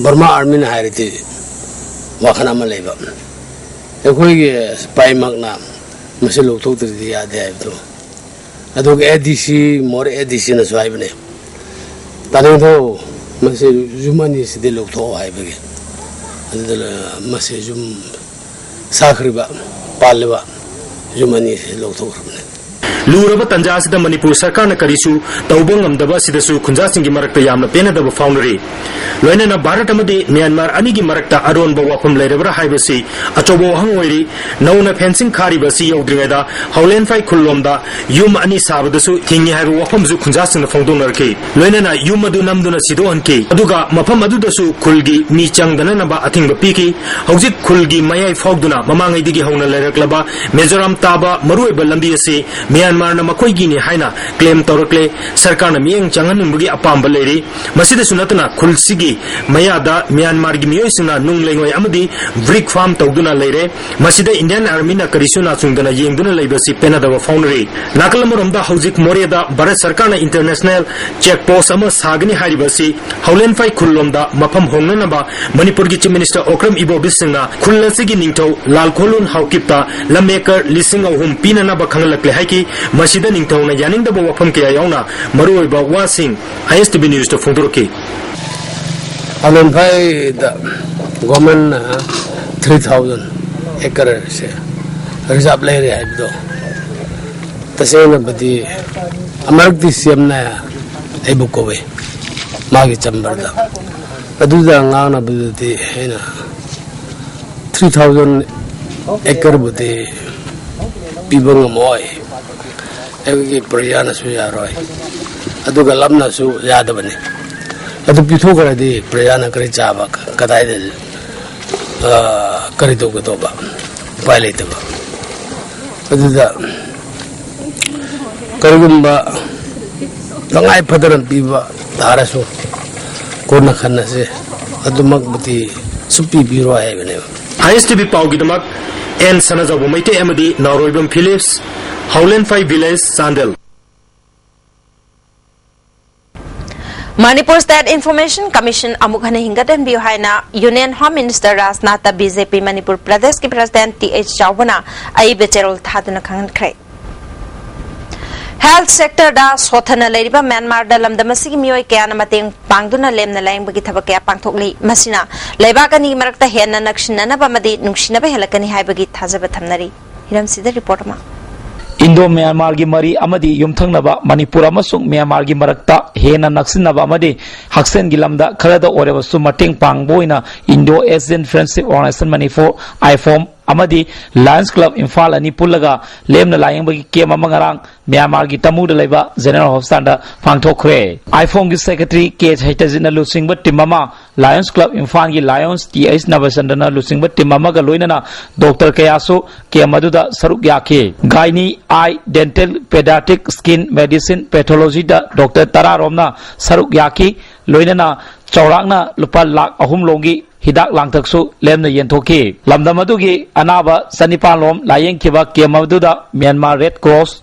ꯕꯔꯃꯥ ꯑꯥꯔꯃꯤꯅ ꯍꯥꯏꯔꯗꯤ ꯋꯥꯈꯜ ꯑꯃ ꯂꯩꯕ, ꯑꯩꯈꯣꯏꯒꯤ ꯁꯤꯐꯥꯏꯃꯛꯅ ꯃꯁꯤ ꯂꯧꯊꯣꯛꯇ꯭ꯔꯗꯤ ꯌꯥꯗꯦ ꯍꯥꯏꯕꯗꯣ꯫ ꯑꯗꯨꯒ ꯑꯦ ꯗꯤ ꯁꯤ, ꯃꯣꯔꯦ ꯑꯦ ꯗꯤ ꯁꯤꯅꯁꯨ ꯍꯥꯏꯕꯅꯦ, "ꯇꯥꯅꯤꯡꯊꯧ, ꯃꯁꯤ ꯌꯨꯝ ꯑꯅꯤꯁꯤꯗꯤ ꯂꯧꯊꯣꯛꯑꯣ" ꯍꯥꯏꯕꯒꯤ꯫ ꯑꯗꯨꯗ ꯃꯁꯤ ꯌꯨꯝ ꯁꯥꯈ꯭ꯔꯤꯕ, ꯄꯥꯜꯂꯤꯕ ꯌꯨꯝ ꯑꯅꯤꯁꯤ ꯂꯧꯊꯣꯛꯈ꯭ꯔꯕꯅꯤ꯫ ꯂꯨꯔꯕ ꯇꯟꯖꯥ ꯑꯁꯤꯗ ꯃꯅꯤꯄꯨꯔ ꯁꯔꯀꯥꯔꯅ ꯀꯔꯤꯁꯨ ꯇꯧꯕ ꯉꯝꯗꯕ ꯑꯁꯤꯗꯁꯨ ꯈꯨꯟꯖꯥꯁꯤꯡꯒꯤ ꯃꯔꯛꯇ ꯌꯥꯝꯅ ꯄꯦꯟꯅꯗꯕ ꯐꯥꯎꯅꯔꯤ꯫ ꯂꯣꯏꯅꯅ ꯚꯥꯔꯠ ꯑꯃꯗꯤ ꯃ꯭ꯌꯥꯟꯃꯥꯔ ꯑꯅꯤꯒꯤ ꯃꯔꯛꯇ ꯑꯔꯣꯟꯕ ꯋꯥꯐꯝ ꯂꯩꯔꯕ꯭ꯔꯥ ꯍꯥꯏꯕꯁꯤ ꯑꯆꯧꯕ ꯋꯥꯍꯪ ꯑꯣꯏꯔꯤ꯫ ꯅꯧꯅ ꯐꯦꯟꯁꯤꯡ ꯈꯥꯔꯤꯕ ꯑꯁꯤ ꯌꯧꯗ꯭ꯔꯤꯉꯩꯗ ꯍꯥꯎꯂꯦꯟꯐꯥꯏ ꯈꯨꯜꯂꯣꯝꯗ ꯌꯨꯝ ꯑꯅꯤ ꯁꯥꯕꯗꯁꯨ ꯊꯤꯡꯉꯤ ꯍꯥꯏꯕ ꯋꯥꯐꯝꯁꯨ ꯈꯨꯟꯖꯥꯁꯤꯡꯅ ꯐꯣꯡꯗꯣꯛꯅꯔꯛꯈꯤ꯫ ꯂꯣꯏꯅꯅ ꯌꯨꯝ ꯑꯗꯨ ꯅꯝꯗꯨꯅ ꯁꯤꯗꯣꯛꯍꯟꯈꯤ꯫ ꯑꯗꯨꯒ ꯃꯐꯝ ꯑꯗꯨꯗꯁꯨ ꯈꯨꯜꯒꯤ ꯃꯤ ꯆꯪꯗꯅꯅꯕ ꯑꯊꯤꯡꯕ ꯄꯤꯈꯤ꯫ ꯍꯧꯖꯤꯛ ꯈꯨꯜꯒꯤ ꯃꯌꯥꯏ ꯐꯥꯎꯗꯨꯅ ꯃꯃꯥꯡꯉꯩꯗꯒꯤ ꯍꯧꯅ ꯂꯩꯔꯛꯂꯕ ꯃꯤꯖꯣꯔꯥꯝ ꯇꯥꯕ ꯃꯔꯨꯑꯣꯏꯕ ꯂꯝꯕꯤ ꯑꯁꯤ ꯃ꯭ꯌꯥꯟꯃꯥꯔꯅ ꯃꯈꯣꯏꯒꯤꯅꯤ ꯍꯥꯏꯅ ꯀ꯭ꯂꯦꯝ ꯇꯧꯔꯛꯂꯦ꯫ ꯁꯔꯀꯥꯔꯅ ꯃꯤꯠꯌꯦꯡ ꯆꯪꯍꯟꯅꯤꯡꯕꯒꯤ ꯑꯄꯥꯝꯕ ꯂꯩꯔꯤ꯫ ꯃꯁꯤꯗꯁꯨ ꯅꯠꯇꯅ ꯈꯨꯜꯁꯤꯒꯤ ꯃꯌꯥꯗ ꯃ꯭ꯌꯥꯟꯃꯥꯔꯒꯤ ꯃꯤꯑꯣꯏꯁꯤꯡꯅ ꯅꯨꯡ ꯂꯩꯉꯣꯏ ꯑꯃꯗꯤ ꯕ꯭ꯔꯤꯛ ꯐꯥꯔꯝ ꯇꯧꯗꯨꯅ ꯂꯩꯔꯦ꯫ ꯃꯁꯤꯗ ꯏꯟꯗꯤꯌꯟ ꯑꯥꯔꯃꯤꯅ ꯀꯔꯤꯁꯨ ꯅꯥꯆꯨꯡꯗꯅ ꯌꯦꯡꯗꯨꯅ ꯂꯩꯕꯁꯤ ꯄꯦꯟꯅꯗꯕ ꯐꯥꯎꯅꯔꯤ꯫ ꯅꯥꯀꯜ ꯑꯃꯔꯣꯝꯗ ꯍꯧꯖꯤꯛ ꯃꯣꯔꯦꯗ ꯚꯥꯔꯠ ꯁꯔꯀꯥꯔꯅ ꯏꯟꯇꯔꯅꯦꯁꯅꯦꯜ ꯆꯦꯛ ꯄꯣꯁ ꯑꯃ ꯁꯥꯒꯅꯤ ꯍꯥꯏꯔꯤꯕ ꯑꯁꯤ ꯍꯧꯂꯦꯟꯐꯥꯏ ꯈꯨꯜꯂꯣꯝꯗ ꯃꯐꯝ ꯍꯣꯡꯅꯅꯕ ꯃꯅꯤꯄꯨꯔꯒꯤ ꯆꯤꯐ ꯃꯤꯅꯤꯁꯇꯔ ꯑꯣꯀ꯭ꯔꯝ ꯏꯕꯣꯕꯤ ꯁꯤꯡꯅ ꯈꯨꯜ ꯑꯁꯤꯒꯤ ꯅꯤꯡꯊꯧ ꯂꯥꯜ ꯈꯣꯂꯨꯟ ꯍꯥꯎꯀꯤꯞꯇ ꯂꯝ ꯑꯦꯀꯔ ꯂꯤꯁꯤꯡ ꯑꯍꯨꯝ ꯄꯤꯅꯅꯕ ꯈꯪꯍꯜꯂꯛꯂꯦ ꯍꯥꯏꯈꯤ꯫ ꯃꯁꯤꯗ ꯅꯤꯡꯊꯧꯅ ꯌꯥꯅꯤꯡꯗꯕ ꯋꯥꯐꯝ ꯀꯌꯥ ꯌꯥꯎꯅ ꯃꯔꯨꯑꯣꯏꯕ ꯋꯥꯁꯤꯡ ꯑꯥꯏ ꯑꯦꯁ ꯇꯤ ꯚꯤ ꯅ꯭ꯌꯨꯁꯇ ꯐꯣꯡꯗꯣꯔꯛꯈꯤ꯫ ꯍꯧꯂꯦꯟꯐꯥꯏꯗ ꯒꯣꯔꯃꯦꯟꯅ ꯊ꯭ꯔꯤ ꯊꯥꯎꯖꯟ ꯑꯦꯀꯔꯁꯦ ꯔꯤꯖꯥꯕ ꯂꯩꯔꯦ ꯍꯥꯏꯕꯗꯣ ꯇꯁꯦꯡꯅꯕꯨꯗꯤ ꯑꯃꯔꯛꯇꯤ ꯁꯤ ꯑꯦꯝꯅ ꯑꯩꯕꯨ ꯀꯧꯋꯦ ꯃꯥꯒꯤ ꯆꯦꯝꯕꯔꯗ꯫ ꯑꯗꯨꯗ ꯉꯥꯡꯅꯕꯗꯨꯗꯤ ꯑꯩꯅ ꯊ꯭ꯔꯤ ꯊꯥꯎꯖꯟ ꯑꯦꯀꯔꯕꯨꯗꯤ ꯄꯤꯕ ꯉꯝꯃꯣꯏ, ꯑꯩꯈꯣꯏꯒꯤ ꯄ꯭ꯔꯖꯥꯅꯁꯨ ꯌꯥꯔꯣꯏ, ꯑꯗꯨꯒ ꯂꯝꯅꯁꯨ ꯌꯥꯗꯕꯅꯤ꯫ ꯑꯗꯨ ꯄꯤꯊꯣꯛꯈ꯭ꯔꯗꯤ ꯄ꯭ꯔꯖꯥꯅ ꯀꯔꯤ ꯆꯥꯕ, ꯀꯗꯥꯏꯗ, ꯑ, ꯀꯔꯤ ꯇꯧꯒꯗꯧꯕ? ꯎꯄꯥꯏ ꯂꯩꯇꯕ꯫ ꯑꯗꯨꯗ ꯀꯔꯤꯒꯨꯝꯕ ꯇꯉꯥꯏ ꯐꯗꯅ ꯄꯤꯕ ꯇꯥꯔꯁꯨ ꯀꯣꯟꯅ ꯈꯟꯅꯁꯦ, ꯑꯗꯨꯃꯛꯄꯨꯗꯤ ꯁꯨꯛꯄꯤ ꯄꯤꯔꯣꯏ ꯍꯥꯏꯕꯅꯦꯕ꯫ ꯑꯥꯏ ꯑꯦꯁ ꯇꯤ ꯚꯤ ꯄꯥꯎꯒꯤꯗꯃꯛ ꯑꯦꯟ ꯁꯅꯥꯖꯥꯎꯕ ꯃꯩꯇꯩ ꯑꯃꯗꯤ Naoroibam Philips, Haolenphai village, Chandel. Manipur State Information Commission ꯑꯃꯨꯛ ꯍꯟꯅ ꯍꯤꯡꯒꯠꯍꯟꯕꯤꯌꯨ ꯍꯥꯏꯅ Union Home Minister ꯔꯥꯖꯅꯥꯊꯇ B J P Manipur ꯄ꯭ꯔꯗꯦꯁꯀꯤ President T H ꯆꯥꯎꯕꯅ ꯑꯏꯕ ꯆꯦꯔꯣꯜ ꯊꯥꯗꯨꯅ ꯈꯪꯍꯟꯈ꯭ꯔꯦ꯫ Health sector ꯗ ꯁꯣꯠꯊꯅ ꯂꯩꯔꯤꯕ ꯃ꯭ꯌꯥꯟꯃꯥꯔꯗ ꯂꯝꯗꯝ ꯑꯁꯤꯒꯤ ꯃꯤꯑꯣꯏ ꯀꯌꯥꯅ ꯃꯇꯦꯡ ꯄꯥꯡꯗꯨꯅ ꯂꯦꯝꯅ ꯂꯥꯌꯦꯡꯕꯒꯤ ꯊꯕꯛ ꯀꯌꯥ ꯄꯥꯡꯊꯣꯛꯂꯤ꯫ ꯃꯁꯤꯅ ꯂꯩꯕꯥꯛ ꯑꯅꯤꯒꯤ ꯃꯔꯛꯇ ꯍꯦꯟꯅ ꯅꯛꯁꯤꯟꯅꯅꯕ ꯑꯃꯗꯤ ꯅꯨꯡꯁꯤꯅꯕ ꯍꯦꯜꯂꯛꯀꯅꯤ ꯍꯥꯏꯕꯒꯤ ꯊꯥꯖꯕ ꯊꯝꯅꯔꯤ꯫ ꯍꯤꯔꯝꯁꯤꯗ report ꯑꯃ꯫ ꯏꯟꯗꯣ ꯃ꯭ꯌꯥꯟꯃꯥꯔꯒꯤ ꯃꯔꯤ ꯑꯃꯗꯤ ꯌꯨꯝꯊꯪꯅꯕ ꯃꯅꯤꯄꯨꯔ ꯑꯃꯁꯨꯡ ꯃ꯭ꯌꯥꯟꯃꯥꯔꯒꯤ ꯃꯔꯛꯇ ꯍꯦꯟꯅ ꯅꯛꯁꯤꯟꯅꯕ ꯑꯃꯗꯤ ꯍꯛꯁꯦꯜꯒꯤ ꯂꯝꯗ ꯈꯔꯗ ꯑꯣꯏꯔꯕꯁꯨ ꯃꯇꯦꯡ ꯄꯥꯡꯕ ꯑꯣꯏꯅ Indo Asian Friendship Organization Manipur, IFOM, ꯑꯃꯗꯤ Lions Club ꯏꯝꯐꯥꯜ ꯑꯅꯤ ꯄꯨꯜꯂꯒ ꯂꯦꯝꯅ ꯂꯥꯌꯦꯡꯕꯒꯤ ꯀꯦꯝ ꯑꯃ ꯉꯔꯥꯡ ꯃ꯭ꯌꯥꯟꯃꯥꯔꯒꯤ ꯇꯃꯨꯗ ꯂꯩꯕ General Hospital ꯗ ꯄꯥꯡꯊꯣꯛꯈ꯭ꯔꯦ꯫ IFOM ꯒꯤ Secretary K ꯁꯍꯤꯇꯥꯖꯤꯠꯅ ꯂꯨꯆꯤꯡꯕ ꯇꯤꯝ ꯑꯃ Lions Club ꯏꯝꯐꯥꯜꯒꯤ Lions T H ꯅꯕꯆꯟꯗ꯭ꯔꯅ ꯂꯨꯆꯤꯡꯕ ꯇꯤꯝ ꯑꯃꯒ ꯂꯣꯏꯅꯅ ꯗꯣꯛꯇꯔ ꯀꯌꯥꯁꯨ ꯀꯦꯝ ꯑꯗꯨꯗ ꯁꯔꯨꯛ ꯌꯥꯈꯤ꯫ Gynae, Eye, Dental, Pediatric, Skin, Medicine, Pathology ꯗ ꯗꯣꯛꯇꯔ ꯇꯔꯥꯔꯣꯝꯅ ꯁꯔꯨꯛ ꯌꯥꯈꯤ꯫ ꯂꯣꯏꯅꯅ ꯆꯥꯎꯔꯥꯛꯅ ꯂꯨꯄꯥ ꯂꯥꯈ ꯑꯍꯨꯝ ꯂꯣꯝꯒꯤ ꯍꯤꯗꯥꯛ ꯂꯥꯡꯊꯛꯁꯨ ꯂꯦꯝꯅ ꯌꯦꯟꯊꯣꯛꯈꯤ꯫ ꯂꯝꯗꯝ ꯑꯗꯨꯒꯤ ꯑꯅꯥꯕ ꯆꯅꯤꯄꯥꯟ ꯂꯣꯝ ꯂꯥꯌꯦꯡꯈꯤꯕ ꯀꯦꯝ ꯑꯗꯨꯗ Myanmar Red Cross,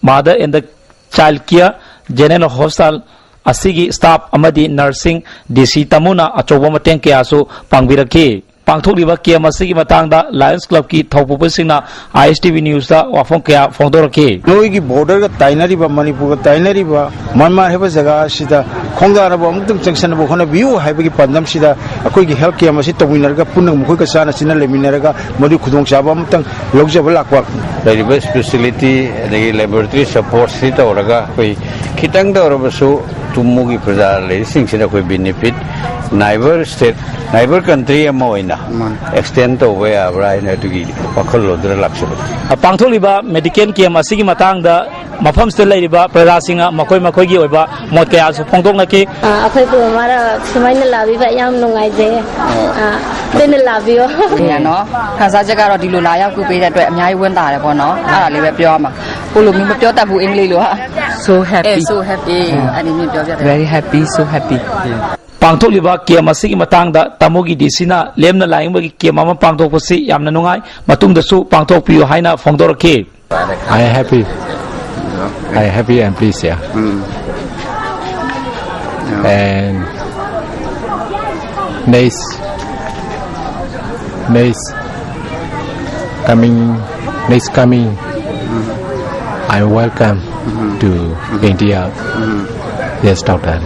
Mother and the Child Care, General Hospital ꯑꯁꯤꯒꯤ staff ꯑꯃꯗꯤ nursing, D C ꯇꯃꯨꯅ ꯑꯆꯧꯕ ꯃꯇꯦꯡ ꯀꯌꯥꯁꯨ ꯄꯥꯡꯕꯤꯔꯛꯈꯤ꯫ ꯄꯥꯡꯊꯣꯛꯂꯤꯕ ꯀꯦꯝ ꯑꯁꯤꯒꯤ ꯃꯇꯥꯡꯗ Lions Club ꯀꯤ ꯊꯧꯄꯨꯕꯁꯤꯡꯅ I S T V News ꯗ ꯋꯥꯐꯝ ꯀꯌꯥ ꯐꯣꯡꯗꯣꯔꯛꯈꯤ꯫ ꯅꯣꯏꯒꯤ border ꯒ ꯇꯥꯏꯅꯔꯤꯕ, ꯃꯅꯤꯄꯨꯔꯒ ꯇꯥꯏꯅꯔꯤꯕ ꯃ꯭ꯌꯥꯟꯃꯥꯔ ꯍꯥꯏꯕ ꯖꯒꯥ ꯑꯁꯤꯗ ꯈꯣꯡꯗꯥꯅꯕ ꯑꯃꯨꯛꯇꯪ ꯆꯪꯁꯟꯅꯕ ꯍꯣꯠꯅꯕꯤꯌꯨ ꯍꯥꯏꯕꯒꯤ ꯄꯥꯟꯗꯝꯁꯤꯗ ꯑꯩꯈꯣꯏꯒꯤ health camp ꯑꯁꯤ ꯇꯧꯃꯤꯟꯅꯔꯒ, ꯄꯨꯟꯅ ꯃꯈꯣꯏꯒ ꯆꯥꯟꯅ ꯆꯤꯟꯅ ꯂꯩꯃꯤꯟꯅꯔꯒ ꯃꯗꯨꯒꯤ ꯈꯨꯗꯣꯡꯆꯥꯕ ꯑꯃꯇꯪ ꯂꯧꯖꯕ ꯂꯥꯛꯄ꯫ ꯂꯩꯔꯤꯕ speciality ꯑꯗꯒꯤ laboratory support ꯁꯤ ꯇꯧꯔꯒ ꯑꯩꯈꯣꯏ ꯈꯤꯇꯪꯗ ꯑꯣꯏꯔꯕꯁꯨ ꯇꯨꯃꯨꯒꯤ ꯄ꯭ꯔꯖꯥ ꯂꯩꯔꯤꯁꯤꯡꯁꯤꯗ ꯑꯩꯈꯣꯏ benefit, neighbor state, neighbor country ꯑꯃ ꯑꯣꯏꯅ ꯃꯥꯅꯤ꯫ Extend ꯇꯧꯕ ꯌꯥꯕ꯭ꯔꯥ ꯍꯥꯏꯅ ꯑꯗꯨꯒꯤ ꯋꯥꯈꯜꯂꯣꯟꯗꯨꯅ ꯂꯥꯛꯆꯕꯅꯤ꯫ ꯄꯥꯡꯊꯣꯛꯂꯤꯕ medical camp ꯑꯁꯤꯒꯤ ꯃꯇꯥꯡꯗ ꯃꯐꯝꯁꯤꯗ ꯂꯩꯔꯤꯕ ꯄ꯭ꯔꯖꯥꯁꯤꯡꯅ ꯃꯈꯣꯏ ꯃꯈꯣꯏꯒꯤ ꯑꯣꯏꯕ ꯃꯣꯠ ꯀꯌꯥꯁꯨ ꯐꯣꯡꯗꯣꯛꯅꯈꯤ꯫ ꯑ, ꯑꯩꯈꯣꯏ ꯄꯨꯝꯅꯃꯛ ꯁꯨꯃꯥꯏꯅ ꯂꯥꯛꯄꯤꯕ ꯌꯥꯝ ꯅꯨꯡꯉꯥꯏꯖꯩ꯫ ꯑ, ꯇꯣꯏꯅ ꯂꯥꯛꯄꯤꯌꯣ꯫ เนี่ยเนาะ ခံစားချက်ကတော့ ဒီလိုလာရောက်ကူပေးတဲ့အတွက် အများကြီးဝမ်းသာတယ်ပေါ့နော်။ အဲ့ဒါလေးပဲပြောရမှာ။ ကိုလိုမျိုးမပြောတတ်ဘူး အင်္ဂလိပ်လိုဟာ။ So happy. So happy. အဲ့ဒီမျိုးပြောပြတယ်။ Very happy, so happy. ꯄꯥꯡꯊꯣꯛꯂꯤꯕ ꯀꯦꯝ ꯑꯁꯤꯒꯤ ꯃꯇꯥꯡꯗ ꯇꯥꯃꯣꯒꯤ D C ꯅ ꯂꯦꯝꯅ ꯂꯥꯌꯦꯡꯕꯒꯤ ꯀꯦꯝ ꯑꯃ ꯄꯥꯡꯊꯣꯛꯄꯁꯤ ꯌꯥꯝꯅ ꯅꯨꯡꯉꯥꯏ, ꯃꯇꯨꯡꯗꯁꯨ ꯄꯥꯡꯊꯣꯛꯄꯤꯌꯨ ꯍꯥꯏꯅ ꯐꯣꯡꯗꯣꯔꯛꯈꯤ꯫ I happy. I happy and pleased, yeah. And next, next coming, next coming, I welcome to India. Yes, doctor.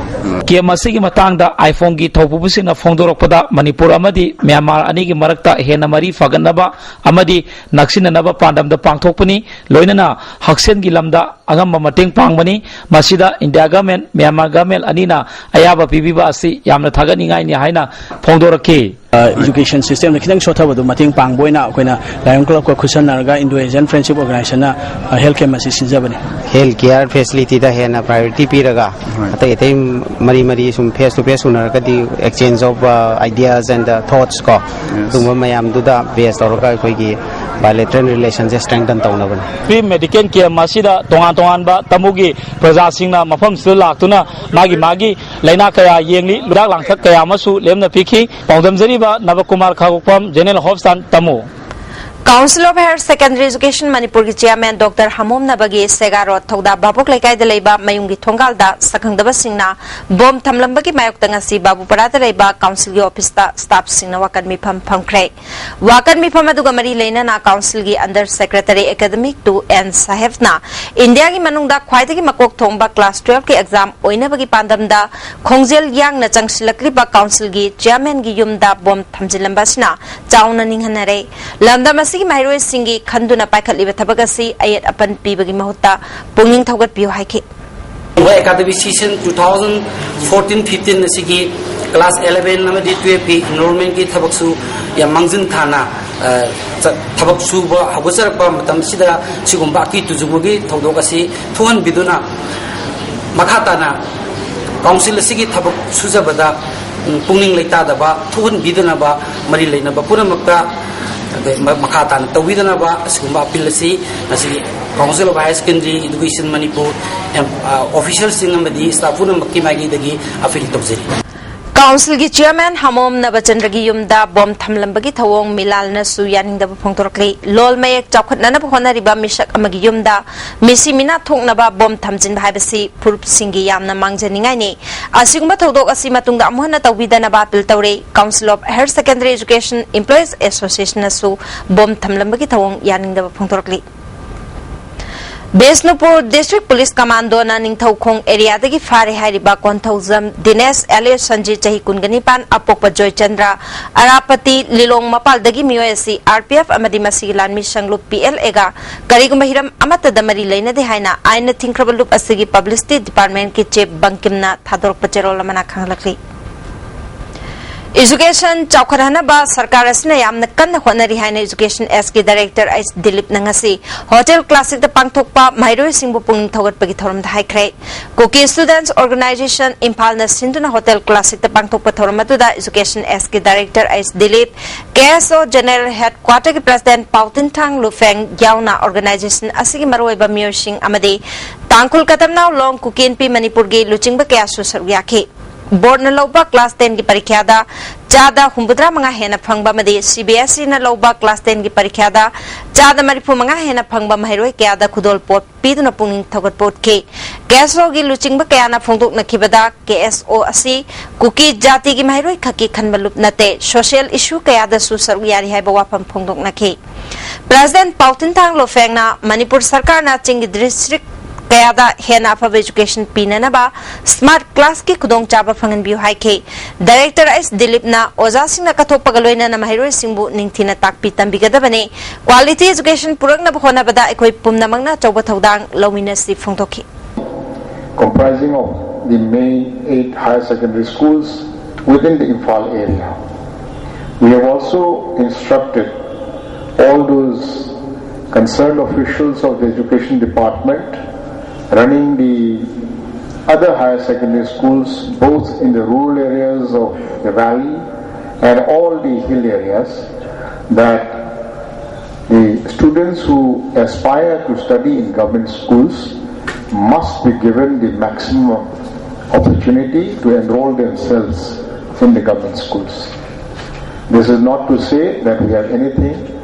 ꯀꯦꯝ ꯑꯁꯤꯒꯤ ꯃꯇꯥꯡꯗ ꯑꯥꯏꯐꯣꯟꯒꯤ ꯊꯧꯄꯨꯕꯁꯤꯡꯅ ꯐꯣꯡꯗꯣꯔꯛꯄꯗ, ꯃꯅꯤꯄꯨꯔ ꯑꯃꯗꯤ ꯃ꯭ꯌꯥꯟꯃꯥꯔ ꯑꯅꯤꯒꯤ ꯃꯔꯛꯇ ꯍꯦꯟꯅ ꯃꯔꯤ ꯐꯒꯠꯅꯕ ꯑꯃꯗꯤ ꯅꯛꯁꯤꯟꯅꯅꯕ ꯄꯥꯟꯗꯝꯗ ꯄꯥꯡꯊꯣꯛꯄꯅꯤ꯫ ꯂꯣꯏꯅꯅ ꯍꯛꯁꯦꯜꯒꯤ ꯂꯝꯗ ꯑꯉꯝꯕ ꯃꯇꯦꯡ ꯄꯥꯡꯕꯅꯤ꯫ ꯃꯁꯤꯗ ꯏꯟꯗꯤꯌꯥ ꯒꯚꯔꯟꯃꯦꯟ, ꯃ꯭ꯌꯥꯟꯃꯥꯔ ꯒꯚꯔꯟꯃꯦꯟ ꯑꯅꯤꯅ ꯑꯌꯥꯕ ꯄꯤꯕꯤꯕ ꯑꯁꯤ ꯌꯥꯝꯅ ꯊꯥꯒꯠꯅꯤꯡꯉꯥꯏꯅꯤ ꯍꯥꯏꯅ ꯐꯣꯡꯗꯣꯔꯛꯈꯤ꯫ ꯑ, ꯏꯖꯨꯀꯦꯁꯟ ꯁꯤꯁꯇꯦꯝꯗ ꯈꯤꯇꯪ ꯁꯣꯠꯊꯕꯗꯨ ꯃꯇꯦꯡ ꯄꯥꯡꯕ ꯑꯣꯏꯅ ꯑꯩꯈꯣꯏꯅ ꯂꯥꯏꯑꯣꯟ ꯀ꯭ꯂꯕꯀ ꯈꯨꯠꯁꯝꯅꯔꯒ ꯏꯟꯗꯣ ꯑꯦꯁꯤꯌꯥꯟ ꯐ꯭ꯔꯦꯟꯁꯤꯞ ꯑꯣꯔꯒꯅꯥꯏꯖꯦꯁꯟꯅ, ꯑ, ꯍꯦꯜꯊ ꯀꯦꯝꯞ ꯑꯁꯤ ꯁꯤꯟꯖꯕꯅꯤ꯫ ꯍꯦꯜꯊ ꯀꯤꯌꯔ ꯐꯦꯁꯤꯂꯤꯇꯤꯗ ꯍꯦꯟꯅ ꯄ꯭ꯔꯥꯏꯌꯣꯔꯤꯇꯤ ꯄꯤꯔꯒ, ꯍꯣꯏ꯫ ꯑꯇꯩ ꯑꯇꯩ ꯃꯔꯤ ꯃꯔꯤ ꯁꯨꯝ ꯐꯦꯁ ꯇꯨ ꯐꯦꯁ ꯎꯅꯔꯒꯗꯤ, exchange of, uh, ideas and, uh, thoughts ꯀꯣ, Yes. ꯑꯗꯨꯒꯨꯝꯕ ꯃꯌꯥꯝꯗꯨꯗ ꯕꯦꯁ ꯇꯧꯔꯒ ꯑꯩꯈꯣꯏꯒꯤ bilateral relationꯁꯦ strengthen ꯇꯧꯅꯕꯅꯤ꯫ ꯐ꯭ꯔꯤ ꯃꯦꯗꯤꯀꯦꯜ ꯀꯦꯝꯞ ꯑꯁꯤꯗ ꯇꯣꯉꯥꯟ ꯇꯣꯉꯥꯟꯕ ꯇꯥꯃꯨꯒꯤ ꯄ꯭ꯔꯖꯥꯁꯤꯡꯅ ꯃꯐꯝꯁꯤꯗ ꯂꯥꯛꯇꯨꯅ ꯃꯥꯒꯤ ꯃꯥꯒꯤ ꯂꯥꯏꯅꯥ ꯀꯌꯥ ꯌꯦꯡꯂꯤ, ꯍꯤꯗꯥꯛ ꯂꯥꯡꯊꯛ ꯀꯌꯥ ꯑꯃꯁꯨ ꯂꯦꯝꯅ ꯄꯤꯈꯤ꯫ ꯄꯥꯎꯗꯝꯖꯔꯤꯕ ꯅꯕꯀꯨꯃꯥꯔ ꯈꯥꯉꯣꯛꯐꯝ, General Hospital, Tamu. Council of Higher Secondary Education ꯃꯅꯤꯄꯨꯔꯒꯤ ꯆꯤꯌꯥꯔꯃꯦꯟ ꯗꯣꯛꯇꯔ ꯍꯥꯃꯣꯝꯅꯕꯒꯤ ꯁꯦꯒꯥ ꯔꯣꯗ ꯊꯧꯗꯥ ꯚꯥꯕꯣꯛ ꯂꯩꯀꯥꯏꯗ ꯂꯩꯕ ꯃꯌꯨꯝꯒꯤ ꯊꯣꯡꯒꯥꯜꯗ ꯁꯛꯈꯪꯗꯕꯁꯤꯡꯅ ꯕꯣꯝ ꯊꯝꯂꯝꯕꯒꯤ ꯃꯥꯌꯣꯛꯇ ꯉꯁꯤ ꯕꯥꯕꯨꯄꯔꯥꯗ ꯂꯩꯕ ꯀꯥꯎꯟꯁꯤꯜꯒꯤ ꯑꯣꯐꯤꯁꯇ ꯁ꯭ꯇꯥꯐꯁꯤꯡꯅ ꯋꯥꯀꯠ ꯃꯤꯐꯝ ꯐꯝꯈ꯭ꯔꯦ꯫ ꯋꯥꯀꯠ ꯃꯤꯐꯝ ꯑꯗꯨꯒ ꯃꯔꯤ ꯂꯩꯅꯅ ꯀꯥꯎꯟꯁꯤꯜꯒꯤ under secretary academic to N ꯁꯥꯍꯦꯕꯅ ꯏꯟꯗꯤꯌꯥꯒꯤ ꯃꯅꯨꯡꯗ ꯈ꯭ꯋꯥꯏꯗꯒꯤ ꯃꯀꯣꯛ ꯊꯣꯡꯕ class twelveꯀꯤ exam ꯑꯣꯏꯅꯕꯒꯤ ꯄꯥꯟꯗꯝꯗ ꯈꯣꯡꯖꯦꯜ ꯌꯥꯡꯅ ꯆꯪꯁꯤꯜꯂꯛꯂꯤꯕ ꯀꯥꯎꯟꯁꯤꯜꯒꯤ ꯆꯤꯌꯥꯔꯃꯦꯟꯒꯤ ꯌꯨꯝꯗ ꯕꯣꯝ ꯊꯝꯖꯤꯜꯂꯝꯕ ꯑꯁꯤꯅ ꯆꯥꯎꯅ ꯅꯤꯡꯍꯟꯅꯔꯦ꯫ ꯂꯝꯗꯝ ꯑꯁꯤꯒꯤ ꯃꯍꯩꯔꯣꯏꯁꯤꯡꯒꯤ ꯈꯟꯗꯨꯅ ꯄꯥꯏꯈꯠꯂꯤꯕ ꯊꯕꯛ ꯑꯁꯤ ꯑꯌꯦꯠ ꯑꯄꯟ ꯄꯤꯕꯒꯤ ꯃꯍꯨꯠꯇ ꯄꯨꯛꯅꯤꯡ ꯊꯧꯒꯠꯄꯤꯌꯨ ꯍꯥꯏꯈꯤ꯫ Academic season two thousand fourteen fifteen ꯑꯁꯤꯒꯤ class eleven ꯑꯃꯗꯤ twelveꯀꯤ enrollmentꯀꯤ ꯊꯕꯛꯁꯨ ꯌꯥꯝ ꯃꯥꯡꯖꯤꯟ ꯊꯥꯅ, ꯑ, ꯆꯠ-, ꯊꯕꯛ ꯁꯨꯕ ꯍꯧꯒꯠꯆꯔꯛꯄ ꯃꯇꯝꯁꯤꯗ ꯁꯤꯒꯨꯝꯕ ꯑꯀꯤ ꯇꯨꯖꯨꯡꯕꯒꯤ ꯊꯧꯗꯣꯛ ꯑꯁꯤ ꯊꯣꯛꯍꯟꯕꯤꯗꯨꯅ ꯃꯈꯥ ꯇꯥꯅ ꯀꯥꯎꯟꯁꯤꯜ ꯑꯁꯤꯒꯤ ꯊꯕꯛ ꯁꯨꯖꯕꯗ, ꯎꯝ, ꯄꯨꯛꯅꯤꯡ ꯂꯩꯇꯥꯗꯕ ꯊꯣꯛꯍꯟꯕꯤꯗꯅꯕ, ꯃꯔꯤ ꯂꯩꯅꯕ ꯄꯨꯝꯅꯃꯛꯇ ꯑꯗꯩ ꯃ-, ꯃꯈꯥ ꯇꯥꯅ ꯇꯧꯕꯤꯗꯅꯕ ꯑꯁꯤꯒꯨꯝꯕ ꯑꯄꯤꯜ ꯑꯁꯤ ꯉꯁꯤꯒꯤ Council of Higher Secondary Education Manipur M-, ꯑ, officialꯁꯤꯡ ꯑꯃꯗꯤ staff ꯄꯨꯝꯅꯃꯛꯀꯤ ꯃꯥꯏꯀꯩꯗꯒꯤ ꯑꯄꯤꯜ ꯇꯧꯖꯔꯤ꯫ ꯀꯥꯎꯟꯁꯤꯜꯒꯤ ꯆꯤꯌꯔꯃꯦꯟ ꯍꯥꯃꯣꯝ ꯅꯕꯆꯟꯗ꯭ꯔꯒꯤ ꯌꯨꯝꯗ ꯕꯣꯝ ꯊꯝꯂꯝꯕꯒꯤ ꯊꯧꯑꯣꯡ ꯃꯤꯂꯥꯜꯅꯁꯨ ꯌꯥꯅꯤꯡꯗꯕ ꯐꯣꯡꯗꯣꯔꯛꯂꯤ꯫ ꯂꯣꯜ ꯃꯌꯦꯛ ꯆꯥꯎꯈꯠꯅꯅꯕ ꯍꯣꯠꯅꯔꯤꯕ ꯃꯤꯁꯛ ꯑꯃꯒꯤ ꯌꯨꯝꯗ ꯃꯤꯁꯤ ꯃꯤꯅꯥ ꯊꯣꯛꯅꯕ ꯕꯣꯝ ꯊꯝꯖꯤꯟꯕ ꯍꯥꯏꯕꯁꯤ ꯐꯨꯔꯨꯞꯁꯤꯡꯒꯤ ꯌꯥꯝꯅ ꯃꯥꯡꯖꯅꯤꯡꯉꯥꯏꯅꯤ꯫ ꯑꯁꯤꯒꯨꯝꯕ ꯊꯧꯗꯣꯛ ꯑꯁꯤ ꯃꯇꯨꯡꯗ ꯑꯃꯨꯛ ꯍꯟꯅ ꯇꯧꯕꯤꯗꯅꯕ ꯑꯄꯤꯜ ꯇꯧꯔꯦ꯫ Council of Higher Secondary Education Employees Associationꯅꯁꯨ ꯕꯣꯝ ꯊꯝꯂꯝꯕꯒꯤ ꯊꯧꯑꯣꯡ ꯌꯥꯅꯤꯡꯗꯕ ꯐꯣꯡꯗꯣꯔꯛꯂꯤ꯫ ꯕꯤꯁꯅꯨꯄꯨꯔ ꯗꯤꯁꯇ꯭ꯔꯤꯛ ꯄꯨꯂꯤꯁ ꯀꯃꯥꯟꯗꯣꯅ ꯅꯤꯡꯊꯧꯈꯣꯡ ꯑꯦꯔꯤꯌꯥꯗꯒꯤ ꯐꯥꯔꯦ ꯍꯥꯏꯔꯤꯕ ꯀꯣꯟꯊꯧꯖꯝ ꯗꯤꯅꯦꯁ alias ꯁꯟꯖꯤꯠ, ꯆꯍꯤ ꯀꯨꯟꯒ ꯅꯤꯄꯥꯟ, ꯑꯄꯣꯛꯄ ꯖꯣꯏꯆꯟꯗ꯭ꯔ, ꯑꯔꯥꯄꯇꯤ ꯂꯤꯂꯣꯡ ꯃꯄꯥꯜꯗꯒꯤ ꯃꯤꯑꯣꯏ ꯑꯁꯤ RPF ꯑꯃꯗꯤ ꯃꯁꯤꯒꯤ ꯂꯥꯟꯃꯤ ꯁꯪꯂꯨꯞ PLAꯒ ꯀꯔꯤꯒꯨꯝꯕ ꯍꯤꯔꯝ ꯑꯃꯠꯇꯗ ꯃꯔꯤ ꯂꯩꯅꯗꯦ ꯍꯥꯏꯅ ꯑꯥꯏꯟꯅ ꯊꯤꯡꯈ꯭ꯔꯕ ꯂꯨꯞ ꯑꯁꯤꯒꯤ publicity departmentꯀꯤ chief ꯕꯪꯀꯤꯝꯅ ꯊꯥꯗꯣꯔꯛꯄ ꯆꯦꯔꯣꯜ ꯑꯃꯅ ꯈꯪꯍꯜꯂꯛꯂꯤ꯫ Education ꯆꯥꯎꯈꯠꯍꯟꯅꯕ ꯁꯔꯀꯥꯔ ꯑꯁꯤꯅ ꯌꯥꯝꯅ ꯀꯟꯅ ꯍꯣꯠꯅꯔꯤ ꯍꯥꯏꯅ Education Sꯀꯤ director ꯑꯩꯆ ꯗꯤꯂꯤꯞꯅ ꯉꯁꯤ Hotel Classicꯇ ꯄꯥꯡꯊꯣꯛꯄ ꯃꯍꯩꯔꯣꯏꯁꯤꯡꯕꯨ ꯄꯨꯛꯅꯤꯡ ꯊꯧꯒꯠꯄꯒꯤ ꯊꯧꯔꯝꯗ ꯍꯥꯏꯈ꯭ꯔꯦ꯫ Kuki Students Organisation ꯏꯝꯐꯥꯜꯅ ꯁꯤꯟꯗꯨꯅ Hotel Classicꯇ ꯄꯥꯡꯊꯣꯛꯄ ꯊꯧꯔꯝ ꯑꯗꯨꯗ Education Sꯀꯤ director H Dilip, KSO General Headquarterꯒꯤ president ꯄꯥꯎꯇꯤꯟꯊꯥꯡ ꯂꯨꯐꯦꯡ ꯌꯥꯎꯅ organisation ꯑꯁꯤꯒꯤ ꯃꯔꯨꯑꯣꯏꯕ ꯃꯤꯑꯣꯏꯁꯤꯡ ꯑꯃꯗꯤ ꯇꯥꯡꯈꯨꯜ ꯀꯗꯝꯅꯥꯎ ꯂꯣꯡ ꯀꯨꯀꯤ ꯏꯟꯄꯤ ꯃꯅꯤꯄꯨꯔꯒꯤ ꯂꯨꯆꯤꯡꯕ ꯀꯌꯥꯁꯨ ꯁꯔꯨꯛ ꯌꯥꯈꯤ꯫ Boardꯅ ꯂꯧꯕ class tenꯒꯤ ꯄꯔꯤꯈ꯭ꯌꯥꯗ ꯆꯥꯗ ꯍꯨꯝꯐꯨꯇꯔꯥ ꯃꯉꯥ ꯍꯦꯟꯅ ꯐꯪꯕ ꯑꯃꯗꯤ CBSEꯅ ꯂꯧꯕ class tenꯒꯤ ꯄꯔꯤꯈ꯭ꯌꯥꯗ ꯆꯥꯗ ꯃꯔꯤꯐꯨ ꯃꯉꯥ ꯍꯦꯟꯅ ꯐꯪꯕ ꯃꯍꯩꯔꯣꯏ ꯀꯌꯥꯗ ꯈꯨꯗꯣꯜꯄꯣꯠ ꯄꯤꯗꯨꯅ ꯄꯨꯛꯅꯤꯡ ꯊꯧꯒꯠꯄ ꯎꯠꯈꯤ꯫ KSOꯒꯤ ꯂꯨꯆꯤꯡꯕ ꯀꯌꯥꯅ ꯐꯣꯡꯗꯣꯛꯅꯈꯤꯕꯗ, KSO ꯑꯁꯤ ꯀꯨꯀꯤ ꯖꯥꯇꯤꯒꯤ ꯃꯍꯩꯔꯣꯏ ꯈꯛꯀꯤ ꯈꯟꯕ ꯂꯨꯞ ꯅꯠꯇꯦ, social issue ꯀꯌꯥꯗꯁꯨ ꯁꯔꯨꯛ ꯌꯥꯔꯤ ꯍꯥꯏꯕ ꯋꯥꯐꯝ ꯐꯣꯡꯗꯣꯛꯅꯈꯤ꯫ President ꯄꯥꯎꯇꯤꯟꯊꯥꯡ ꯂꯣꯐꯦꯡꯅ ꯃꯅꯤꯄꯨꯔ ꯁꯔꯀꯥꯔꯅ ꯆꯤꯡꯒꯤ district ꯀꯌꯥꯗ ꯍꯦꯟꯅ ꯑꯐꯕ education ꯄꯤꯅꯅꯕ smart classꯀꯤ ꯈꯨꯗꯣꯡꯆꯥꯕ ꯐꯪꯍꯟꯕꯤꯌꯨ ꯍꯥꯏꯈꯤ꯫ Director ꯑꯩꯆ ꯗꯤꯂꯤꯞꯅ ꯑꯣꯖꯥꯁꯤꯡꯅ ꯀꯠꯊꯣꯛꯄꯒ ꯂꯣꯏꯅꯅ ꯃꯍꯩꯔꯣꯏꯁꯤꯡꯕꯨ ꯅꯤꯡꯊꯤꯅ ꯇꯥꯛꯄꯤ ꯇꯝꯕꯤꯒꯗꯕꯅꯤ꯫ Quality education ꯄꯨꯔꯛꯅꯕ ꯍꯣꯠꯅꯕꯗ ꯑꯩꯈꯣꯏ ꯄꯨꯝꯅꯃꯛꯅ ꯑꯆꯧꯕ ꯊꯧꯗꯥꯡ ꯂꯧꯃꯤꯟꯅꯁꯤ ꯐꯣꯡꯗꯣꯛꯈꯤ꯫ Comprising of the main eight higher secondary schools within the Imphal area. We have also instructed all those concerned officials of the education department running the other higher secondary schools, both in the rural areas of the valley and all the hill areas, that the students who aspire to study in government schools must be given the maximum opportunity to enroll themselves in the government schools. This is not to say that we have anything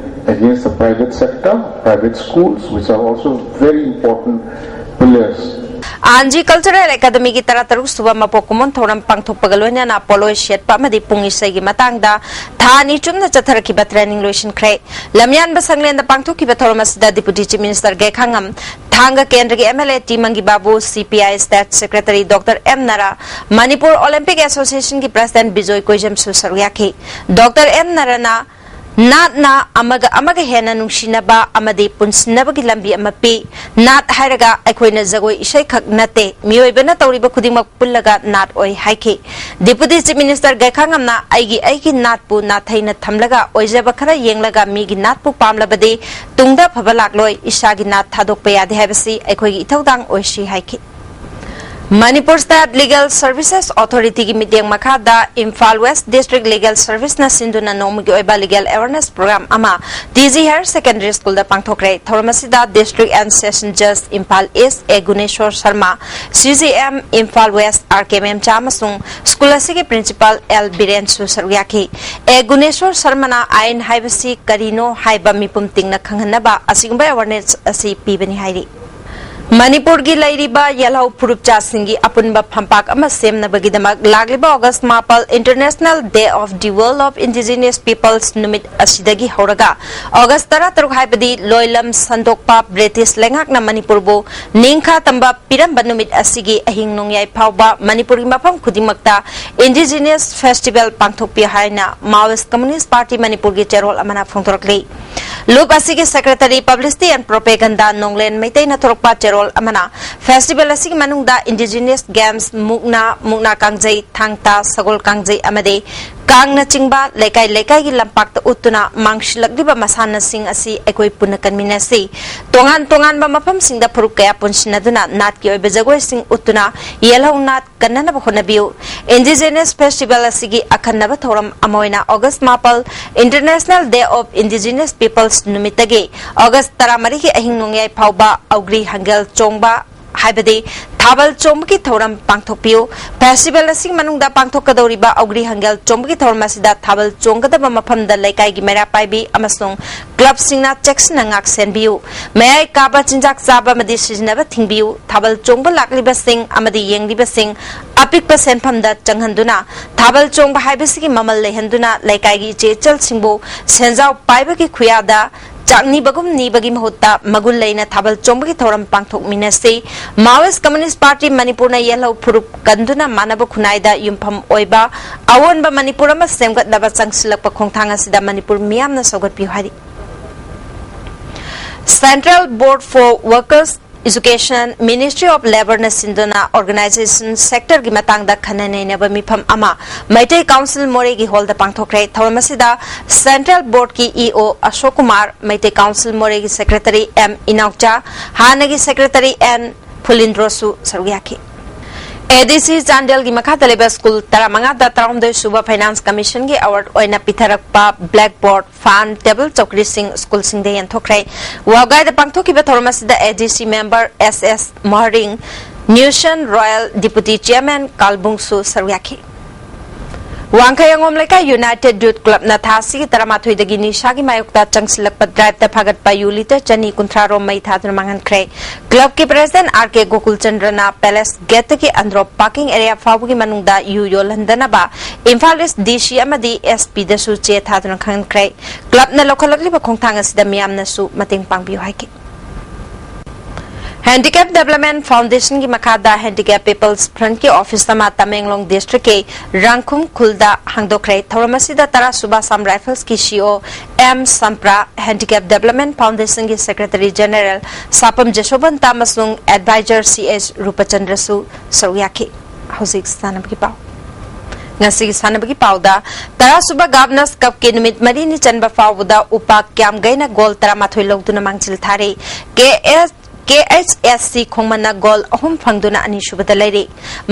against the private sector, private schools, which are also very important pillars. ꯑꯥꯟꯖꯤ cultural ꯑꯦꯀꯥꯗꯃꯤꯒꯤ ꯇꯔꯥꯇꯔꯨꯛ ꯁꯨꯕ ꯃꯄꯣꯛ ꯀꯨꯝꯑꯣꯟ ꯊꯧꯔꯝ ꯄꯥꯡꯊꯣꯛꯄꯒ ꯂꯣꯏꯅꯅ ꯄꯣꯠꯂꯣꯏ ꯁꯦꯠꯄ ꯑꯃꯗꯤ ꯄꯨꯡ ꯏꯁꯩꯒꯤ ꯃꯇꯥꯡꯗ ꯊꯥ ꯑꯅꯤ ꯆꯨꯞꯅ ꯆꯠꯊꯔꯛꯈꯤꯕ ꯇ꯭ꯔꯦꯅꯤꯡ ꯂꯣꯏꯁꯤꯟꯈ꯭ꯔꯦ꯫ ꯂꯝꯌꯥꯟꯕ ꯁꯪꯂꯦꯟꯗ ꯄꯥꯡꯊꯣꯛꯈꯤꯕ ꯊꯧꯔꯝ ꯑꯁꯤꯗ ꯗꯤꯄꯨꯇꯤ ꯆꯤꯐ ꯃꯤꯅꯤꯁꯇꯔ ꯒꯦꯈꯥꯉꯝ, ꯊꯥꯡꯒ ꯀꯦꯟꯗ꯭ꯔꯒꯤ M L A T Mangi Babu, C P I state secretary doctor M Nara, Manipur Olympic ꯑꯦꯁꯣꯁꯤꯌꯦꯁꯟꯒꯤ ꯄ꯭ꯔꯁꯤꯗꯦꯟꯠ ꯕꯤꯖꯣꯏ ꯀꯣꯏꯖꯝꯁꯨ ꯁꯔꯨꯛ ꯌꯥꯈꯤ꯫ ꯗꯣꯛꯇꯔ ꯑꯦꯝ ꯅꯔꯥꯅ ꯅꯥꯠꯅ ꯑꯃꯒ ꯑꯃꯒ ꯍꯦꯟꯅ ꯅꯨꯡꯁꯤꯅꯕ ꯑꯃꯗꯤ ꯄꯨꯟꯁꯤꯟꯅꯕꯒꯤ ꯂꯝꯕꯤ ꯑꯃ ꯄꯤ꯫ ꯅꯥꯠ ꯍꯥꯏꯔꯒ ꯑꯩꯈꯣꯏꯅ ꯖꯒꯣꯏ ꯏꯁꯩ ꯈꯛ ꯅꯠꯇꯦ, ꯃꯤꯑꯣꯏꯕꯅ ꯇꯧꯔꯤꯕ ꯈꯨꯗꯤꯡꯃꯛ ꯄꯨꯜꯂꯒ ꯅꯥꯠ ꯑꯣꯏ ꯍꯥꯏꯈꯤ꯫ ꯗꯤꯄꯨꯇꯤ ꯆꯤꯐ ꯃꯤꯅꯤꯁꯇꯔ ꯒꯩꯈꯥꯉꯝꯅ ꯑꯩꯒꯤ ꯑꯩꯒꯤ ꯅꯥꯠꯄꯨ ꯅꯥꯊꯩꯅ ꯊꯝꯂꯒ ꯑꯣꯏꯖꯕ ꯈꯔ ꯌꯦꯡꯂꯒ ꯃꯤꯒꯤ ꯅꯥꯠꯄꯨ ꯄꯥꯝꯂꯕꯗꯤ ꯇꯨꯡꯗ ꯑꯐꯕ ꯂꯥꯛꯂꯣꯏ, ꯏꯁꯥꯒꯤ ꯅꯥꯠ ꯊꯥꯗꯣꯛꯄ ꯌꯥꯗꯦ ꯍꯥꯏꯕꯁꯤ ꯑꯩꯈꯣꯏꯒꯤ ꯏꯊꯧꯗꯥꯡ ꯑꯣꯏꯁꯤ ꯍꯥꯏꯈꯤ꯫ ꯃꯅꯤꯄꯨꯔ ꯁ꯭ꯇꯦꯠ ꯂꯤꯒꯦꯜ ꯁꯔꯚꯤꯁꯦꯁ ꯑꯣꯊꯣꯔꯤꯇꯤꯒꯤ ꯃꯤꯠꯌꯦꯡ ꯃꯈꯥꯗ ꯏꯝꯐꯥꯜ ꯋꯦꯁ ꯗꯤꯁꯇ꯭ꯔꯤꯛ ꯂꯤꯒꯦꯜ ꯁꯔꯚꯤꯁꯅ ꯁꯤꯟꯗꯨꯅ ꯅꯣꯡꯃꯒꯤ ꯑꯣꯏꯕ ꯂꯤꯒꯦꯜ ꯑꯦꯋꯥꯔꯅꯦꯁ ꯄ꯭ꯔꯣꯒ꯭ꯔꯥꯝ ꯑꯃ ꯇꯤ ꯖꯤ ꯍꯥꯌꯔ ꯁꯦꯀꯦꯟꯗꯔꯤ ꯁ꯭ꯀꯨꯜꯗ ꯄꯥꯡꯊꯣꯛꯈ꯭ꯔꯦ꯫ ꯊꯧꯔꯝ ꯑꯁꯤꯗ ꯗꯤꯁꯇ꯭ꯔꯤꯛ ꯑꯦꯟ ꯁꯦꯁꯟ ꯖꯖ Imphal East A Guneshor Sharma, C J M Imphal West R K Memcha ꯑꯃꯁꯨꯡ ꯁ꯭ꯀꯨꯜ ꯑꯁꯤꯒꯤ ꯄ꯭ꯔꯤꯟꯁꯤꯄꯥꯜ ꯑꯦꯜ ꯕꯤꯔꯦꯟꯁꯨ ꯁꯔꯨꯛ ꯌꯥꯈꯤ꯫ ꯑꯦ ꯒꯨꯅꯦꯁꯣꯔ ꯁꯔꯃꯅ ꯑꯥꯏꯟ ꯍꯥꯏꯕꯁꯤ ꯀꯔꯤꯅꯣ ꯍꯥꯏꯕ ꯃꯤꯄꯨꯝ ꯇꯤꯡꯅ ꯈꯪꯍꯟꯅꯕ ꯑꯁꯤꯒꯨꯝꯕ ꯑꯦꯋꯥꯔꯅꯦꯁ ꯑꯁꯤ ꯄꯤꯕꯅꯤ ꯍꯥꯏꯔꯤ꯫ ꯃꯅꯤꯄꯨꯔꯒꯤ ꯂꯩꯔꯤꯕ ꯌꯦꯜꯍꯧ ꯐꯨꯔꯨꯞꯆꯥꯁꯤꯡꯒꯤ ꯑꯄꯨꯟꯕ ꯐꯝꯄꯥꯛ ꯑꯃ ꯁꯦꯝꯅꯕꯒꯤꯗꯃꯛ ꯂꯥꯛꯂꯤꯕ ꯑꯣꯒꯁ ꯃꯥꯄꯜ International Day of the World of Indigenous Peoples ꯅꯨꯃꯤꯠ ꯑꯁꯤꯗꯒꯤ ꯍꯧꯔꯒ ꯑꯣꯒꯁ ꯇꯔꯥꯇꯔꯨꯛ ꯍꯥꯏꯕꯗꯤ ꯂꯣꯏꯂꯝ ꯁꯟꯗꯣꯛꯄ ꯕ꯭ꯔꯤꯇꯤꯁ ꯂꯩꯉꯥꯛꯅ ꯃꯅꯤꯄꯨꯔꯕꯨ ꯅꯤꯡꯈꯥ ꯇꯝꯕ ꯄꯤꯔꯝꯕ ꯅꯨꯃꯤꯠ ꯑꯁꯤꯒꯤ ꯑꯍꯤꯡ ꯅꯣꯡꯌꯥꯏ ꯐꯥꯎꯕ ꯃꯅꯤꯄꯨꯔꯒꯤ ꯃꯐꯝ ꯈꯨꯗꯤꯡꯃꯛꯇ Indigenous Festival ꯄꯥꯡꯊꯣꯛꯄꯤꯌꯨ ꯍꯥꯏꯅ Maoist Communist Party ꯃꯅꯤꯄꯨꯔꯒꯤ ꯆꯦꯔꯣꯜ ꯑꯃꯅ ꯐꯣꯡꯗꯣꯔꯛꯂꯤ꯫ ꯂꯨꯞ ꯑꯁꯤꯒꯤ ꯁꯦꯀ꯭ꯔꯦꯇꯔꯤ ꯄꯕ꯭ꯂꯤꯁꯤꯇꯤ ꯑꯦꯟ ꯄ꯭ꯔꯣꯄꯦꯒꯟꯗꯥ ꯅꯣꯡꯂꯦꯟ ꯃꯩꯇꯩꯅ ꯊꯣꯔꯛꯄ ꯆꯦꯔꯣꯜ ꯑꯃꯅ ꯐꯦꯁꯇꯤꯚꯦꯜ ꯑꯁꯤꯒꯤ ꯃꯅꯨꯡꯗ ꯏꯟꯗꯤꯖꯤꯅꯁ ꯒꯦꯝꯁ, ꯃꯨꯛꯅꯥ, ꯃꯨꯛꯅꯥ ꯀꯥꯡꯖꯩ, ꯊꯥꯡ ꯇꯥ, ꯁꯒꯣꯜ ꯀꯥꯡꯖꯩ ꯑꯃꯗꯤ ꯀꯥꯡꯅꯆꯤꯡꯕ ꯂꯩꯀꯥꯏ ꯂꯩꯀꯥꯏꯒꯤ ꯂꯝꯄꯥꯛꯇ ꯎꯠꯇꯨꯅ ꯃꯥꯡꯁꯤꯜꯂꯛꯂꯤꯕ ꯃꯁꯥꯟꯅꯁꯤꯡ ꯑꯁꯤ ꯑꯩꯈꯣꯏ ꯄꯨꯟꯅ ꯀꯟꯃꯤꯟꯅꯁꯤ꯫ ꯇꯣꯉꯥꯟ ꯇꯣꯉꯥꯟꯕ ꯃꯐꯝꯁꯤꯡꯗ ꯐꯨꯔꯨꯞ ꯀꯌꯥ ꯄꯨꯟꯁꯤꯟꯅꯗꯨꯅ ꯅꯥꯠꯀꯤ ꯑꯣꯏꯕ ꯖꯒꯣꯏꯁꯤꯡ ꯎꯠꯇꯨꯅ ꯌꯦꯜꯍꯧ ꯅꯥꯠ ꯀꯟꯅꯅꯕ ꯍꯣꯠꯅꯕꯤꯌꯨ꯫ ꯏꯟꯗꯤꯖꯤꯅꯁ ꯐꯦꯁꯇꯤꯚꯦꯜ ꯑꯁꯤꯒꯤ ꯑꯈꯟꯅꯕ ꯊꯧꯔꯝ ꯑꯃ ꯑꯣꯏꯅ ꯑꯣꯒꯁ ꯃꯥꯄꯜ International Day of Indigenous Peoples ꯅꯨꯃꯤꯠꯇꯒꯤ ꯑꯣꯒꯁ ꯇꯔꯥꯃꯔꯤꯒꯤ ꯑꯍꯤꯡ ꯅꯣꯡꯌꯥꯏ ꯐꯥꯎꯕ ꯑꯧꯒ꯭ꯔꯤ ꯍꯪꯒꯦꯜ ꯆꯣꯡꯕ ꯍꯥꯏꯕꯗꯤ ꯊꯥꯕꯜ ꯆꯣꯡꯕꯒꯤ ꯊꯧꯔꯝ ꯄꯥꯡꯊꯣꯛꯄꯤꯌꯨ꯫ ꯐꯦꯁꯇꯤꯚꯦꯜ ꯑꯁꯤꯒꯤ ꯃꯅꯨꯡꯗ ꯄꯥꯡꯊꯣꯛꯀꯗꯧꯔꯤꯕ ꯑꯒ꯭ꯔꯤ ꯍꯪꯒꯦꯜ ꯆꯣꯡꯕꯒꯤ ꯊꯧꯔꯝ ꯑꯁꯤꯗ ꯊꯥꯕꯜ ꯆꯣꯡꯒꯗꯕ ꯃꯐꯝꯗ ꯂꯩꯀꯥꯏꯒꯤ ꯃꯩꯔꯥ ꯄꯥꯏꯕꯤ ꯑꯃꯁꯨꯡ ꯀ꯭ꯂꯕꯁꯤꯡꯅ ꯆꯦꯛꯁꯤꯟꯅ ꯉꯥꯛꯁꯦꯟꯕꯤꯌꯨ꯫ ꯃꯌꯥꯏ ꯀꯥꯕ ꯆꯤꯟꯖꯥꯛ ꯆꯥꯕ ꯑꯃꯗꯤ ꯁꯤꯖꯤꯟꯅꯕ ꯊꯤꯡꯕꯤꯌꯨ꯫ ꯊꯥꯕꯜ ꯆꯣꯡꯕ ꯂꯥꯛꯂꯤꯕꯁꯤꯡ ꯑꯃꯗꯤ ꯌꯦꯡꯂꯤꯕꯁꯤꯡ ꯑꯄꯤꯛꯄ ꯁꯦꯟꯐꯝꯗ ꯆꯪꯍꯟꯗꯨꯅ ꯊꯥꯕꯜ ꯆꯣꯡꯕ ꯍꯥꯏꯕꯁꯤꯒꯤ ꯃꯃꯜ ꯂꯩꯍꯟꯗꯨꯅ ꯂꯩꯀꯥꯏꯒꯤ ꯏꯆꯦ ꯏꯆꯜꯁꯤꯡꯕꯨ ꯁꯦꯟꯖꯥꯎ ꯄꯥꯏꯕꯒꯤ ꯈꯨꯌꯥꯗ ꯆꯥꯛꯅꯤꯕꯒꯨꯝ ꯅꯤꯕꯒꯤ ꯃꯍꯨꯠꯇ ꯃꯒꯨꯟ ꯂꯩꯅ ꯊꯥꯕꯜ ꯆꯣꯡꯕꯒꯤ ꯊꯧꯔꯝ ꯄꯥꯡꯊꯣꯛꯃꯤꯟꯅꯁꯤ꯫ Maoist Communist Party ꯃꯅꯤꯄꯨꯔꯅ ꯌꯦꯜꯍꯧ ꯐꯨꯔꯨꯞ ꯀꯟꯗꯨꯅ ꯃꯥꯟꯅꯕ ꯈꯨꯟꯅꯥꯏꯗ ꯌꯨꯝꯐꯝ ꯑꯣꯏꯕ ꯑꯑꯣꯟꯕ ꯃꯅꯤꯄꯨꯔ ꯑꯃ ꯁꯦꯝꯒꯠꯅꯕ ꯆꯪꯁꯤꯜꯂꯛꯄ ꯈꯣꯡꯊꯥꯡ ꯑꯁꯤꯗ ꯃꯅꯤꯄꯨꯔ ꯃꯤꯌꯥꯝꯅ ꯁꯧꯒꯠꯄꯤꯌꯨ ꯍꯥꯏꯔꯤ꯫ Central Board for Workers Education, Ministry of Labourꯅ ꯁꯤꯟꯗꯨꯅ organization sectorꯒꯤ ꯃꯇꯥꯡꯗ ꯈꯟꯅ ꯅꯩꯅꯕ ꯃꯤꯐꯝ ꯑꯃ ꯃꯩꯇꯩ Council ꯃꯣꯔꯦꯒꯤ ꯍꯣꯜꯗ ꯄꯥꯡꯊꯣꯛꯈ꯭ꯔꯦ꯫ ꯊꯧꯔꯝ ꯑꯁꯤꯗ Central Boardꯀꯤ E O ꯑꯁꯣꯛ ꯀꯨꯃꯥꯔ, ꯃꯩꯇꯩ Council ꯃꯣꯔꯦꯒꯤ Secretary M ꯏꯅꯥꯎꯆꯥ, ꯍꯥꯟꯅꯒꯤ Secretary N ꯐꯨꯂꯤꯟꯗ꯭ꯔꯣꯁꯨ ꯁꯔꯨꯛ ꯌꯥꯈꯤ꯫ ADC ꯆꯥꯟꯗꯦꯜꯒꯤ ꯃꯈꯥꯗ ꯂꯩꯕ ꯁ꯭ꯀꯨꯜ ꯇꯔꯥꯃꯉꯥꯗ ꯇꯔꯥꯍꯨꯝꯗꯣꯏ ꯁꯨꯕ Finance Commissionꯒꯤ award ꯑꯣꯏꯅ ꯄꯤꯊꯔꯛꯄ blackboard, fan, table, ꯆꯧꯀ꯭ꯔꯤꯁꯤꯡ ꯁ꯭ꯀꯨꯜꯁꯤꯡꯗ ꯌꯦꯟꯊꯣꯛꯈ꯭ꯔꯦ꯫ ꯋꯥꯕꯒꯥꯏꯗ ꯄꯥꯡꯊꯣꯛꯈꯤꯕ ꯊꯧꯔꯝ ꯑꯁꯤꯗ ADC member S S ꯃꯍꯔꯤꯡ, Nusion Royal Deputy Chairman ꯀꯥꯜꯕꯨꯡꯁꯨ ꯁꯔꯨꯛ ꯌꯥꯈꯤ꯫ ꯋꯥꯡꯈꯩ ꯑꯉꯣꯝ ꯂꯩꯀꯥꯏ United Youth Clubꯅ ꯊꯥ ꯑꯁꯤꯒꯤ ꯇꯔꯥꯃꯥꯊꯣꯏꯗꯒꯤ ꯅꯤꯁꯥꯒꯤ ꯃꯥꯌꯣꯛꯇ ꯆꯪꯁꯤꯜꯂꯛꯄ driveꯇ ꯐꯥꯒꯠꯄ ꯌꯨ litre ꯆꯅꯤ ꯀꯨꯟꯊ꯭ꯔꯥ ꯔꯣꯝ ꯃꯩ ꯊꯥꯗꯨꯅ ꯃꯥꯡꯍꯟꯈ꯭ꯔꯦ꯫ Clubꯀꯤ President R K ꯒꯣꯀꯨꯜꯆꯟꯗ꯭ꯔꯅ Palace Gateꯇꯒꯤ Andro parking area ꯐꯥꯎꯕꯒꯤ ꯃꯅꯨꯡꯗ ꯌꯨ ꯌꯣꯜꯍꯟꯗꯅꯕ ꯏꯝꯐꯥꯜ East DC ꯑꯃꯗꯤ SPꯗꯁꯨ ꯆꯦ ꯊꯥꯗꯨꯅ ꯈꯪꯍꯟꯈ꯭ꯔꯦ꯫ Clubꯅ ꯂꯧꯈꯠꯂꯛꯂꯤꯕ ꯈꯣꯡꯊꯥꯡ ꯑꯁꯤꯗ ꯃꯤꯌꯥꯝꯅꯁꯨ ꯃꯇꯦꯡ ꯄꯥꯡꯕꯤꯌꯨ ꯍꯥꯏꯈꯤ꯫ Handicap Development Foundationꯒꯤ ꯃꯈꯥꯗ Handicap People's Frontꯀꯤ office ꯑꯃ ꯇꯃꯦꯡꯂꯣꯡ districtꯀꯤ ꯔꯥꯡꯈꯨꯝ ꯈꯨꯜꯗ ꯍꯥꯡꯗꯣꯛꯈ꯭ꯔꯦ꯫ ꯊꯧꯔꯝ ꯑꯁꯤꯗ ꯇꯔꯥ ꯁꯨꯕ Assam Riflesꯀꯤ C E O M ꯁꯝꯄ꯭ꯔꯥ, Handicap Development Foundationꯒꯤ Secretary General ꯁꯥꯄꯝ ꯖꯁꯣꯕꯟꯇ ꯑꯃꯁꯨꯡ Advisor C H ꯔꯨꯄꯆꯟꯗ꯭ꯔꯁꯨ ꯁꯔꯨꯛ ꯌꯥꯈꯤ꯫ ꯍꯧꯖꯤꯛ ꯁꯥꯟꯅꯕꯒꯤ ꯄꯥꯎ꯫ ꯉꯁꯤꯒꯤ ꯁꯥꯟꯅꯕꯒꯤ ꯄꯥꯎꯗ, ꯇꯔꯥ ꯁꯨꯕ Governors Cupꯀꯤ ꯅꯨꯃꯤꯠ ꯃꯔꯤꯅꯤ ꯆꯟꯕ ꯐꯥꯎꯕꯗ ꯎꯄꯥꯛ ꯀ꯭ꯌꯥꯝꯒꯩꯅ goal ꯇꯔꯥꯃꯥꯊꯣꯏ ꯂꯧꯗꯨꯅ ꯃꯥꯡꯖꯤꯜ ꯊꯥꯔꯦ꯫ K S ꯀꯦ ꯑꯩꯆ ꯑꯦꯁ ꯁꯤ ꯈꯣꯡꯃꯟꯅ ꯒꯣꯜ ꯑꯍꯨꯝ ꯐꯪꯗꯨꯅ ꯑꯅꯤꯁꯨꯕꯗ ꯂꯩꯔꯤ꯫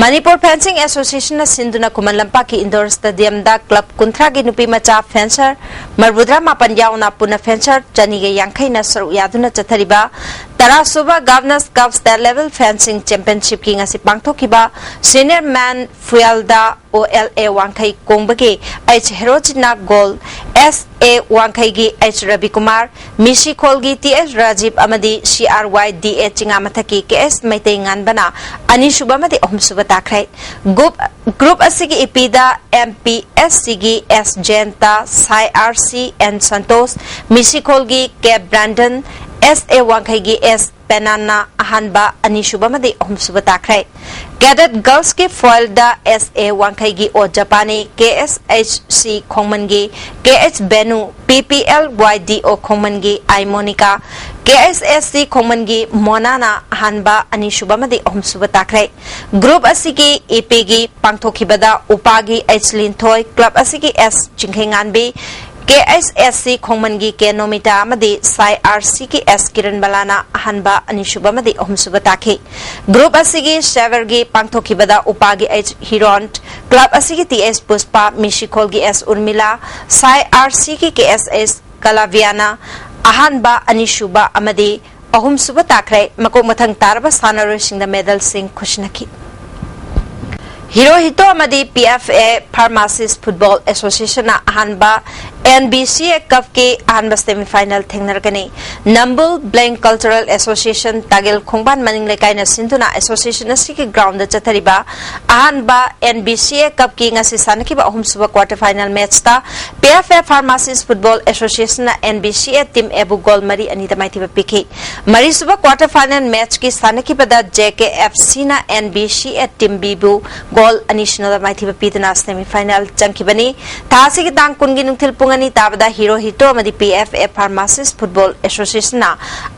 ꯃꯅꯤꯄꯨꯔ ꯐꯦꯟꯁꯤꯡ ꯑꯦꯁꯣꯁꯤꯌꯦꯁꯟꯅ ꯁꯤꯟꯗꯨꯅ ꯈꯨꯃꯟ ꯂꯝꯄꯥꯛꯀꯤ ꯏꯟꯗꯣꯔ ꯁ꯭ꯇꯦꯗꯤꯌꯝꯗ ꯀ꯭ꯂꯕ ꯀꯨꯟꯊ꯭ꯔꯥꯒꯤ ꯅꯨꯄꯤ ꯃꯆꯥ ꯐꯦꯟꯁꯔ ꯃꯔꯐꯨꯇꯔꯥ ꯃꯥꯄꯟ ꯌꯥꯎꯅ ꯄꯨꯟꯅ ꯐꯦꯟꯁꯔ ꯆꯅꯤꯒ ꯌꯥꯡꯈꯩꯅ ꯁꯔꯨꯛ ꯌꯥꯗꯨꯅ ꯆꯠꯊꯔꯤꯕ ꯇꯔꯥꯁꯨꯕ ꯒꯚꯔꯅꯔꯁ ꯀꯞ ꯁ꯭ꯇꯦꯠ ꯂꯦꯚꯦꯜ ꯐꯦꯟꯁꯤꯡ ꯆꯦꯝꯄꯤꯌꯟꯁꯤꯞꯀꯤ ꯉꯁꯤ ꯄꯥꯡꯊꯣꯛꯈꯤꯕ ꯁꯤꯅꯤꯌꯔ ꯃꯦꯟ ꯐꯨꯌꯦꯜꯗ ꯑꯣ ꯑꯦꯜ ꯑꯦ ꯋꯥꯡꯈꯩ ꯀꯣꯡꯕꯒꯤ ꯑꯩꯆ ꯍꯦꯔꯣꯖꯤꯠꯅ ꯒꯣꯜ, ꯑꯦꯁ ꯑꯦ ꯋꯥꯡꯈꯩꯒꯤ ꯑꯩꯆ ꯔꯕꯤꯀꯨꯃꯥꯔ, ꯃꯤꯁꯤꯈꯣꯜꯒꯤ ꯇꯤ ꯑꯦꯁ ꯔꯥꯖꯤꯞ ꯑꯃꯗꯤ ꯁꯤ ꯑꯥꯔ ꯋꯥꯏ ꯗꯤ ꯑꯦ ꯆꯤꯉꯥꯃꯊꯛꯀꯤ ꯀꯦ ꯑꯦꯁ ꯃꯩꯇꯩ ꯉꯥꯟꯕꯅ ꯑꯅꯤꯁꯨꯕ ꯑꯃꯗꯤ ꯑꯍꯨꯝꯁꯨꯕ ꯇꯥꯈ꯭ꯔꯦ꯫ ꯒ꯭ꯔꯨꯞ, ꯒ꯭ꯔꯨꯞ ꯑꯁꯤꯒꯤ ꯏꯄꯤꯗ ꯑꯦꯝ ꯄꯤ ꯑꯦꯁ ꯁꯤꯒꯤ ꯑꯦꯁ ꯖꯌꯟꯇ, ꯁꯥꯏ ꯑꯥꯔ ꯁꯤ ꯑꯦꯟ ꯁꯟꯇꯣꯁ, ꯃꯤꯁꯤꯈꯣꯜꯒꯤ ꯀꯦ ꯕ꯭ꯔꯥꯟꯗꯟ, ꯑꯦꯁ ꯑꯦ ꯋꯥꯡꯈꯩꯒꯤ ꯑꯦꯁ ꯄꯦꯅꯥꯟꯅ ꯑꯍꯥꯟꯕ, ꯑꯅꯤꯁꯨꯕ ꯑꯃꯗꯤ ꯑꯍꯨꯝꯁꯨꯕ ꯇꯥꯈ꯭ꯔꯦ꯫ ꯀꯦꯗꯦꯠ ꯒꯔꯜꯁꯀꯤ ꯐꯣꯏꯜꯗ ꯑꯦꯁ ꯑꯦ ꯋꯥꯡꯈꯩꯒꯤ ꯑꯣ ꯖꯄꯥꯅꯤ, ꯀꯦ ꯑꯦꯁ ꯑꯩꯆ ꯁꯤ ꯈꯣꯡꯃꯟꯒꯤ ꯀꯦ ꯑꯩꯆ ꯕꯦꯅꯨ, ꯄꯤ ꯄꯤ ꯑꯦꯜ ꯋꯥꯏ ꯗꯤ ꯑꯣ ꯈꯣꯡꯃꯟꯒꯤ ꯑꯥꯏ ꯃꯣꯅꯤꯀꯥ, ꯀꯦ ꯑꯦꯁ ꯑꯦꯁ ꯁꯤ ꯈꯣꯡꯃꯟꯒꯤ ꯃꯣꯅꯥꯅ ꯑꯍꯥꯟꯕ, ꯑꯅꯤꯁꯨꯕ ꯑꯃꯗꯤ ꯑꯍꯨꯝꯁꯨꯕ ꯇꯥꯈ꯭ꯔꯦ꯫ ꯒ꯭ꯔꯨꯞ ꯑꯁꯤꯒꯤ ꯏ ꯄꯤꯒꯤ ꯄꯥꯡꯊꯣꯛꯈꯤꯕꯗ ꯎꯄꯥꯒꯤ ꯑꯩꯆ ꯂꯤꯟꯊꯣꯏ, ꯀ꯭ꯂꯕ ꯑꯁꯤꯒꯤ ꯑꯦꯁ ꯆꯤꯡꯈꯩꯉꯥꯟꯕꯤ, ꯀꯦ ꯑꯩꯆ ꯑꯦꯁ ꯁꯤ ꯈꯣꯡꯃꯟꯒꯤ ꯀꯦ ꯅꯣꯃꯤꯇꯥ ꯑꯃꯗꯤ ꯁꯥꯏ ꯑꯥꯔ ꯁꯤꯒꯤ ꯑꯦꯁ ꯀꯤꯔꯟ ꯕꯂꯥꯅ ꯑꯍꯥꯟꯕ, ꯑꯅꯤꯁꯨꯕ ꯑꯃꯗꯤ ꯑꯍꯨꯝꯁꯨꯕ ꯇꯥꯈꯤ꯫ ꯒ꯭ꯔꯨꯞ ꯑꯁꯤꯒꯤ ꯁꯦꯚꯔꯒꯤ ꯄꯥꯡꯊꯣꯛꯈꯤꯕꯗ ꯎꯄꯥꯒꯤ ꯑꯩꯆ ꯍꯤꯔꯣꯟ, ꯀ꯭ꯂꯕ ꯑꯁꯤꯒꯤ ꯇꯤ ꯑꯦꯁ ꯄꯨꯁꯄꯥ, ꯃꯤꯁꯤꯈꯣꯜꯒꯤ ꯑꯦꯁ ꯎꯔꯃꯤꯂꯥ, ꯁꯥꯏ ꯑꯥꯔ ꯁꯤꯒꯤ ꯀꯦ ꯑꯦꯁ ꯑꯦꯁ ꯀꯂꯥꯚꯤꯌꯥꯅ ꯑꯍꯥꯟꯕ, ꯑꯅꯤꯁꯨꯕ ꯑꯃꯗꯤ ꯑꯍꯨꯝꯁꯨꯕ ꯇꯥꯈ꯭ꯔꯦ꯫ ꯃꯀꯣꯛ ꯃꯊꯪ ꯇꯥꯔꯕ ꯁꯥꯟꯅꯔꯣꯏꯁꯤꯡꯗ ꯃꯦꯗꯜꯁꯤꯡ ꯈꯨꯠꯁꯤꯟꯅꯈꯤ꯫ ꯍꯤꯔꯣ ꯍꯤꯇꯣ ꯑꯃꯗꯤ ꯄꯤ ꯑꯦꯐ ꯑꯦ ꯐꯥꯔꯃꯥꯁꯤꯁ ꯐꯨꯠꯕꯣꯜ ꯑꯦꯁꯣꯁꯤꯌꯦꯁꯟꯅ ꯑꯍꯥꯟꯕ ꯑꯦꯟ ꯕꯤ ꯁꯤ ꯑꯦ ꯀꯞꯀꯤ ꯑꯍꯥꯟꯕ ꯁꯦꯃꯤꯐꯥꯏꯅꯦꯜ ꯊꯦꯡꯅꯔꯒꯅꯤ꯫ ꯅꯝꯕꯨꯜ ꯕ꯭ꯂꯦꯡ ꯀꯜꯆꯔꯦꯜ ꯑꯦꯁꯣꯁꯤꯌꯦꯁꯟ ꯇꯥꯒꯦꯜ ꯈꯣꯡꯕꯥꯟ ꯃꯅꯤꯡ ꯂꯩꯀꯥꯏꯅ ꯁꯤꯟꯗꯨꯅ ꯑꯦꯁꯣꯁꯤꯌꯦꯁꯟ ꯑꯁꯤꯒꯤ ꯒ꯭ꯔꯥꯎꯟꯗ ꯆꯠꯊꯔꯤꯕ ꯑꯍꯥꯟꯕ ꯑꯦꯟ ꯕꯤ ꯁꯤ ꯑꯦ ꯀꯞꯀꯤ ꯉꯁꯤ ꯁꯥꯟꯅꯈꯤꯕ ꯑꯍꯨꯝꯁꯨꯕ ꯀ꯭ꯋꯥꯔꯇꯔ ꯐꯥꯏꯅꯦꯜ ꯃꯦꯠꯆꯇ ꯄꯤ ꯑꯦꯐ ꯑꯦ ꯐꯥꯔꯃꯥꯁꯤꯁ ꯐꯨꯠꯕꯣꯜ ꯑꯦꯁꯣꯁꯤꯌꯦꯁꯟꯅ N B C A team ꯑꯦꯕꯨ ꯒꯣꯜ ꯃꯔꯤ ꯑꯅꯤꯗ ꯃꯥꯏꯊꯤꯕ ꯄꯤꯈꯤ꯫ ꯃꯔꯤꯁꯨꯕ ꯀ꯭ꯋꯥꯔꯇꯔ ꯐꯥꯏꯅꯦꯜ ꯃꯦꯠꯆꯀꯤ ꯁꯥꯟꯅꯈꯤꯕꯗ ꯖꯦ ꯀꯦ ꯑꯦꯐ ꯁꯤꯅ N B C A team ꯕꯤꯕꯨ goal ꯑꯅꯤ ꯁꯤꯅꯣꯗ ꯃꯥꯏꯊꯤꯕ ꯄꯤꯗꯨꯅ ꯁꯦꯃꯤꯐꯥꯏꯅꯦꯜ ꯆꯪꯈꯤꯕꯅꯤ꯫ ꯊꯥ ꯑꯁꯤꯒꯤ ꯇꯥꯡ ꯀꯨꯟꯒꯤ ꯅꯨꯡꯊꯤꯜ ꯄꯨꯡ ꯑꯅꯤ ꯇꯥꯕꯗ ꯍꯤꯔꯣ ꯍꯤꯇꯣ ꯑꯃꯗꯤ ꯄꯤ ꯑꯦꯐ ꯑꯦ ꯐꯥꯔꯃꯥꯁꯤꯁ ꯐꯨꯠꯕꯣꯜ ꯑꯦꯁꯣꯁꯤꯌꯦꯁꯟꯅ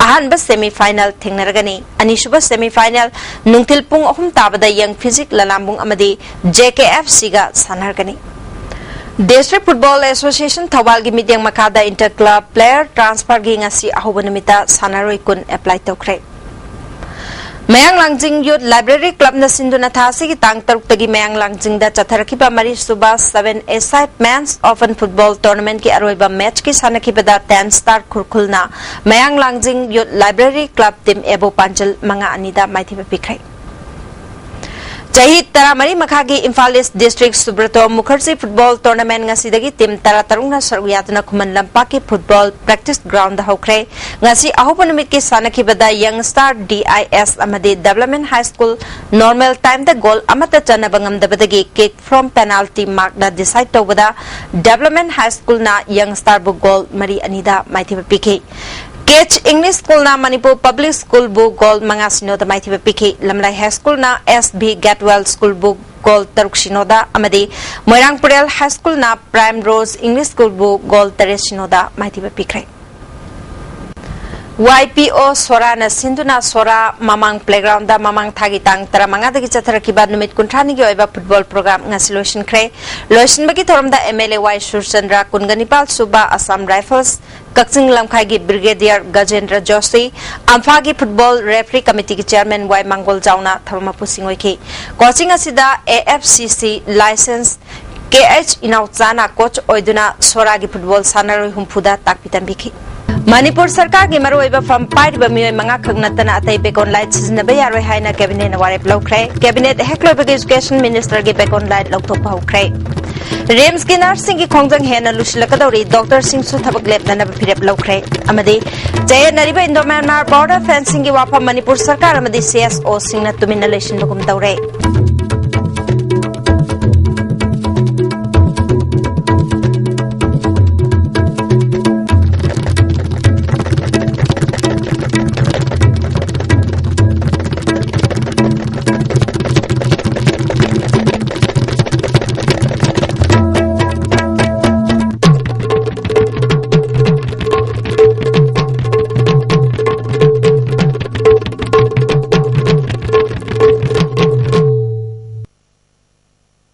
ꯑꯍꯥꯟꯕ ꯁꯦꯃꯤꯐꯥꯏꯅꯦꯜ ꯊꯦꯡꯅꯔꯒꯅꯤ꯫ ꯑꯅꯤꯁꯨꯕ ꯁꯦꯃꯤꯐꯥꯏꯅꯦꯜ ꯅꯨꯡꯊꯤꯜ ꯄꯨꯡ ꯑꯍꯨꯝ ꯇꯥꯕꯗ ꯌꯪ ꯐꯤꯖꯤꯛ ꯂꯂꯥꯝꯕꯨꯡ ꯑꯃꯗꯤ ꯖꯦ ꯀꯦ ꯑꯦꯐ ꯁꯤꯒ ꯁꯥꯟꯅꯔꯒꯅꯤ꯫ ꯗꯤꯁꯇ꯭ꯔꯤꯛ ꯐꯨꯠꯕꯣꯜ ꯑꯦꯁꯣꯁꯤꯌꯦꯁꯟ ꯊꯧꯕꯥꯜꯒꯤ ꯃꯤꯠꯌꯦꯡ ꯃꯈꯥꯗ ꯏꯟꯇꯔ ꯀ꯭ꯂꯕ ꯄ꯭ꯂꯦꯌꯔ ꯇ꯭ꯔꯥꯟꯁꯐꯔꯒꯤ ꯉꯁꯤ ꯑꯍꯧꯕ ꯅꯨꯃꯤꯠꯇ ꯁꯥꯟꯅꯔꯣꯏ ꯀꯨꯟ ꯑꯦꯄ꯭ꯂꯥꯏ ꯇꯧꯈ꯭ꯔꯦ꯫ ꯃꯌꯥꯡ ꯂꯥꯡꯖꯤꯡ ꯌꯨꯠ ꯂꯥꯏꯕ꯭ꯔꯦꯔꯤ ꯀ꯭ꯂꯕꯅ ꯁꯤꯟꯗꯨꯅ ꯊꯥ ꯑꯁꯤꯒꯤ ꯇꯥꯡ ꯇꯔꯨꯛꯇꯒꯤ ꯃꯌꯥꯡ ꯂꯥꯡꯖꯤꯡꯗ ꯆꯠꯊꯔꯛꯈꯤꯕ ꯃꯔꯤꯁꯨꯕ ꯁꯚꯦꯟ ꯑꯦ ꯁꯥꯏꯠ ꯃꯦꯟꯁ ꯑꯣꯄꯟ ꯐꯨꯠꯕꯣꯜ ꯇꯣꯔꯅꯥꯃꯦꯟꯠꯀꯤ ꯑꯔꯣꯏꯕ ꯃꯦꯆꯀꯤ ꯁꯥꯟꯅꯈꯤꯕꯗ ꯇꯦꯟ ꯁ꯭ꯇꯥꯔ ꯈꯨꯔꯈꯨꯜꯅ ꯃꯌꯥꯡ ꯂꯥꯡꯖꯤꯡ ꯌꯨꯠ ꯂꯥꯏꯕ꯭ꯔꯦꯔꯤ ꯀ꯭ꯂꯕ ꯇꯤꯝ ꯑꯦꯕꯨ ꯄꯥꯟꯖꯜ ꯃꯉꯥ ꯑꯅꯤꯗ ꯃꯥꯏꯊꯤꯕ ꯄꯤꯈ꯭ꯔꯦ꯫ ꯆꯍꯤ ꯇꯔꯥꯃꯔꯤ ꯃꯈꯥꯒꯤ ꯏꯝꯐꯥꯜ ꯏꯁ ꯗꯤꯁꯇ꯭ꯔꯤꯛ ꯁꯨꯕ꯭ꯔꯇꯣ ꯃꯨꯈꯔꯖꯤ ꯐꯨꯠꯕꯣꯜ ꯇꯣꯔꯅꯥꯃꯦꯟ ꯉꯁꯤꯗꯒꯤ ꯇꯤꯝ ꯇꯔꯥ ꯇꯔꯨꯛꯅ ꯁꯔꯨꯛ ꯌꯥꯗꯨꯅ ꯈꯨꯃꯟ ꯂꯝꯄꯥꯛꯀꯤ ꯐꯨꯠꯕꯣꯜ ꯄ꯭ꯔꯦꯛꯇꯤꯁ ꯒ꯭ꯔꯥꯎꯟꯗ ꯍꯧꯈ꯭ꯔꯦ꯫ ꯉꯁꯤ ꯑꯍꯧꯕ ꯅꯨꯃꯤꯠꯀꯤ ꯁꯥꯟꯅꯈꯤꯕꯗ ꯌꯪ ꯁ꯭ꯇꯥꯔ ꯗꯤ ꯑꯥꯏ ꯑꯦꯁ ꯑꯃꯗꯤ ꯗꯦꯕꯂꯞꯃꯦꯟ ꯍꯥꯏ ꯁ꯭ꯀꯨꯜ ꯅꯣꯔꯃꯦꯜ ꯇꯥꯏꯝꯗ ꯒꯣꯜ ꯑꯃꯠꯇ ꯆꯟꯅꯕ ꯉꯝꯗꯕꯗꯒꯤ ꯀꯤꯛ ꯐ꯭ꯔꯣꯝ ꯄꯦꯅꯥꯜꯇꯤ ꯃꯥꯔꯛꯅ ꯗꯤꯁꯥꯏꯗ ꯇꯧꯕꯗ ꯗꯦꯕꯂꯞꯃꯦꯟ ꯍꯥꯏ ꯁ꯭ꯀꯨꯜꯅ ꯌꯪ ꯁ꯭ꯇꯥꯔꯕꯨ ꯒꯣꯜ ꯃꯔꯤ ꯑꯅꯤꯗ ꯃꯥꯏꯊꯤꯕ ꯄꯤꯈꯤ꯫ ꯀꯦꯆ ꯏꯪꯂꯤꯁ ꯁ꯭ꯀꯨꯜꯅ ꯃꯅꯤꯄꯨꯔ ꯄꯕ꯭ꯂꯤꯛ ꯁ꯭ꯀꯨꯜꯕꯨ ꯒꯣꯜ ꯃꯉꯥ ꯁꯤꯅꯣꯗ ꯃꯥꯏꯊꯤꯕ ꯄꯤꯈꯤ꯫ ꯂꯝꯂꯥꯏ ꯍꯥꯏ ꯁ꯭ꯀꯨꯜꯅ ꯑꯦꯁ ꯚꯤ ꯒꯦꯠꯋꯦꯜ ꯁ꯭ꯀꯨꯜꯕꯨ ꯒꯣꯜ ꯇꯔꯨꯛ ꯁꯤꯅꯣꯗ ꯑꯃꯗꯤ ꯃꯣꯏꯔꯥꯡ ꯄꯨꯔꯦꯜ ꯍꯥꯏ ꯁ꯭ꯀꯨꯜꯅ ꯄ꯭ꯔꯥꯏꯝ ꯔꯣꯖ ꯏꯪꯂꯤꯁ ꯁ꯭ꯀꯨꯜꯕꯨ ꯒꯣꯜ ꯇꯔꯦꯠ ꯁꯤꯅꯣꯗ ꯃꯥꯏꯊꯤꯕ ꯄꯤꯈ꯭ꯔꯦ꯫ ꯋꯥꯏ ꯄꯤ ꯑꯣ ꯁꯣꯔꯥꯅ ꯁꯤꯟꯗꯨꯅ ꯁꯣꯔꯥ ꯃꯃꯥꯡ ꯄ꯭ꯂꯦꯒ꯭ꯔꯥꯎꯟꯗ ꯃꯃꯥꯡ ꯊꯥꯒꯤ ꯇꯥꯡ ꯇꯔꯥꯃꯉꯥꯗꯒꯤ ꯆꯠꯊꯔꯛꯈꯤꯕ ꯅꯨꯃꯤꯠ ꯀꯨꯟꯊ꯭ꯔꯥꯅꯤꯒꯤ ꯑꯣꯏꯕ ꯐꯨꯠꯕꯣꯜ ꯄ꯭ꯔꯣꯒ꯭ꯔꯥꯝ ꯉꯁꯤ ꯂꯣꯏꯁꯤꯟꯈ꯭ꯔꯦ꯫ ꯂꯣꯏꯁꯤꯟꯕꯒꯤ ꯊꯧꯔꯝꯗ ꯑꯦꯝ ꯑꯦꯜ ꯑꯦ ꯋꯥꯏ ꯁꯨꯔꯆꯟꯗ꯭ꯔ, ꯀꯨꯟꯒ ꯅꯤꯄꯥꯜ ꯁꯨꯕ ꯑꯁꯥꯝ ꯔꯥꯏꯐꯜꯁ ꯀꯛꯆꯤꯡ ꯂꯝꯈꯥꯏꯒꯤ ꯕ꯭ꯔꯤꯒꯦꯗꯤꯌꯔ ꯒꯖꯦꯟꯗ꯭ꯔ ꯖꯣꯁꯤ, ꯑꯝꯐꯥꯒꯤ ꯐꯨꯠꯕꯣꯜ ꯔꯦꯐ꯭ꯔꯤ ꯀꯃꯤꯇꯤꯒꯤ ꯆꯤꯌꯔꯃꯦꯟ ꯋꯥꯏ ꯃꯥꯡꯒꯣꯜ ꯖꯥꯎꯅ ꯊꯧꯔꯝ ꯃꯄꯨꯁꯤꯡ ꯑꯣꯏꯈꯤ꯫ ꯀꯣꯆꯤꯡ ꯑꯁꯤꯗ ꯑꯦ ꯑꯦꯐ ꯁꯤ ꯁꯤ ꯂꯥꯏꯁꯦꯟꯁ ꯀꯦ ꯑꯩꯆ ꯏꯅꯥꯎꯆꯥꯅ ꯀꯣꯆ ꯑꯣꯏꯗꯨꯅ ꯁꯣꯔꯥꯒꯤ ꯐꯨꯠꯕꯣꯜ ꯁꯥꯟꯅꯔꯣꯏ ꯍꯨꯝꯐꯨꯗ ꯇꯥꯛꯄꯤ ꯇꯝꯕꯤꯈꯤ꯫ ꯃꯅꯤꯄꯨꯔ ꯁꯔꯀꯥꯔꯒꯤ ꯃꯔꯨꯑꯣꯏꯕ ꯐꯝ ꯄꯥꯏꯔꯤꯕ ꯃꯤꯑꯣꯏ ꯃꯉꯥꯈꯛ ꯅꯠꯇꯅ ꯑꯇꯩ ꯕꯦꯀꯣꯟ ꯂꯥꯏꯠ ꯁꯤꯖꯤꯟꯅꯕ ꯌꯥꯔꯣꯏ ꯍꯥꯏꯅ ꯀꯦꯕꯤꯅꯦꯠꯅ ꯋꯥꯔꯦꯞ ꯂꯧꯈ꯭ꯔꯦ꯫ ꯀꯦꯕꯤꯅꯦꯠ ꯍꯦꯛ ꯂꯣꯏꯕꯒ ꯏꯖꯨꯀꯦꯁꯟ ꯃꯤꯅꯤꯁꯇꯔꯒꯤ ꯕꯦꯀꯣꯟ ꯂꯥꯏꯠ ꯂꯧꯊꯣꯛꯄ ꯍꯧꯈ꯭ꯔꯦ꯫ ꯔꯤꯝꯁꯀꯤ ꯅꯔꯁꯁꯤꯡꯒꯤ ꯈꯣꯡꯖꯪ ꯍꯦꯟꯅ ꯂꯨꯁꯤꯜꯂꯛꯀꯗꯧꯔꯤ, ꯗꯣꯛꯇꯔꯁꯤꯡꯁꯨ ꯊꯕꯛ ꯂꯦꯞꯅꯅꯕ ꯐꯤꯔꯦꯞ ꯂꯧꯈ꯭ꯔꯦ꯫ ꯑꯃꯗꯤ ꯆꯌꯦꯠꯅꯔꯤꯕ ꯏꯟꯗꯣ ꯃ꯭ꯌꯥꯟꯃꯥꯔ ꯕꯣꯔꯗꯔ ꯐꯦꯟꯁꯤꯡꯒꯤ ꯋꯥꯐꯝ ꯃꯅꯤꯄꯨꯔ ꯁꯔꯀꯥꯔ ꯑꯃꯗꯤ ꯁꯤ ꯑꯦꯁ ꯑꯣꯁꯤꯡꯅ ꯇꯨꯃꯤꯟꯅ ꯂꯩꯁꯤꯟꯕꯒꯨꯝ ꯇꯧꯔꯦ꯫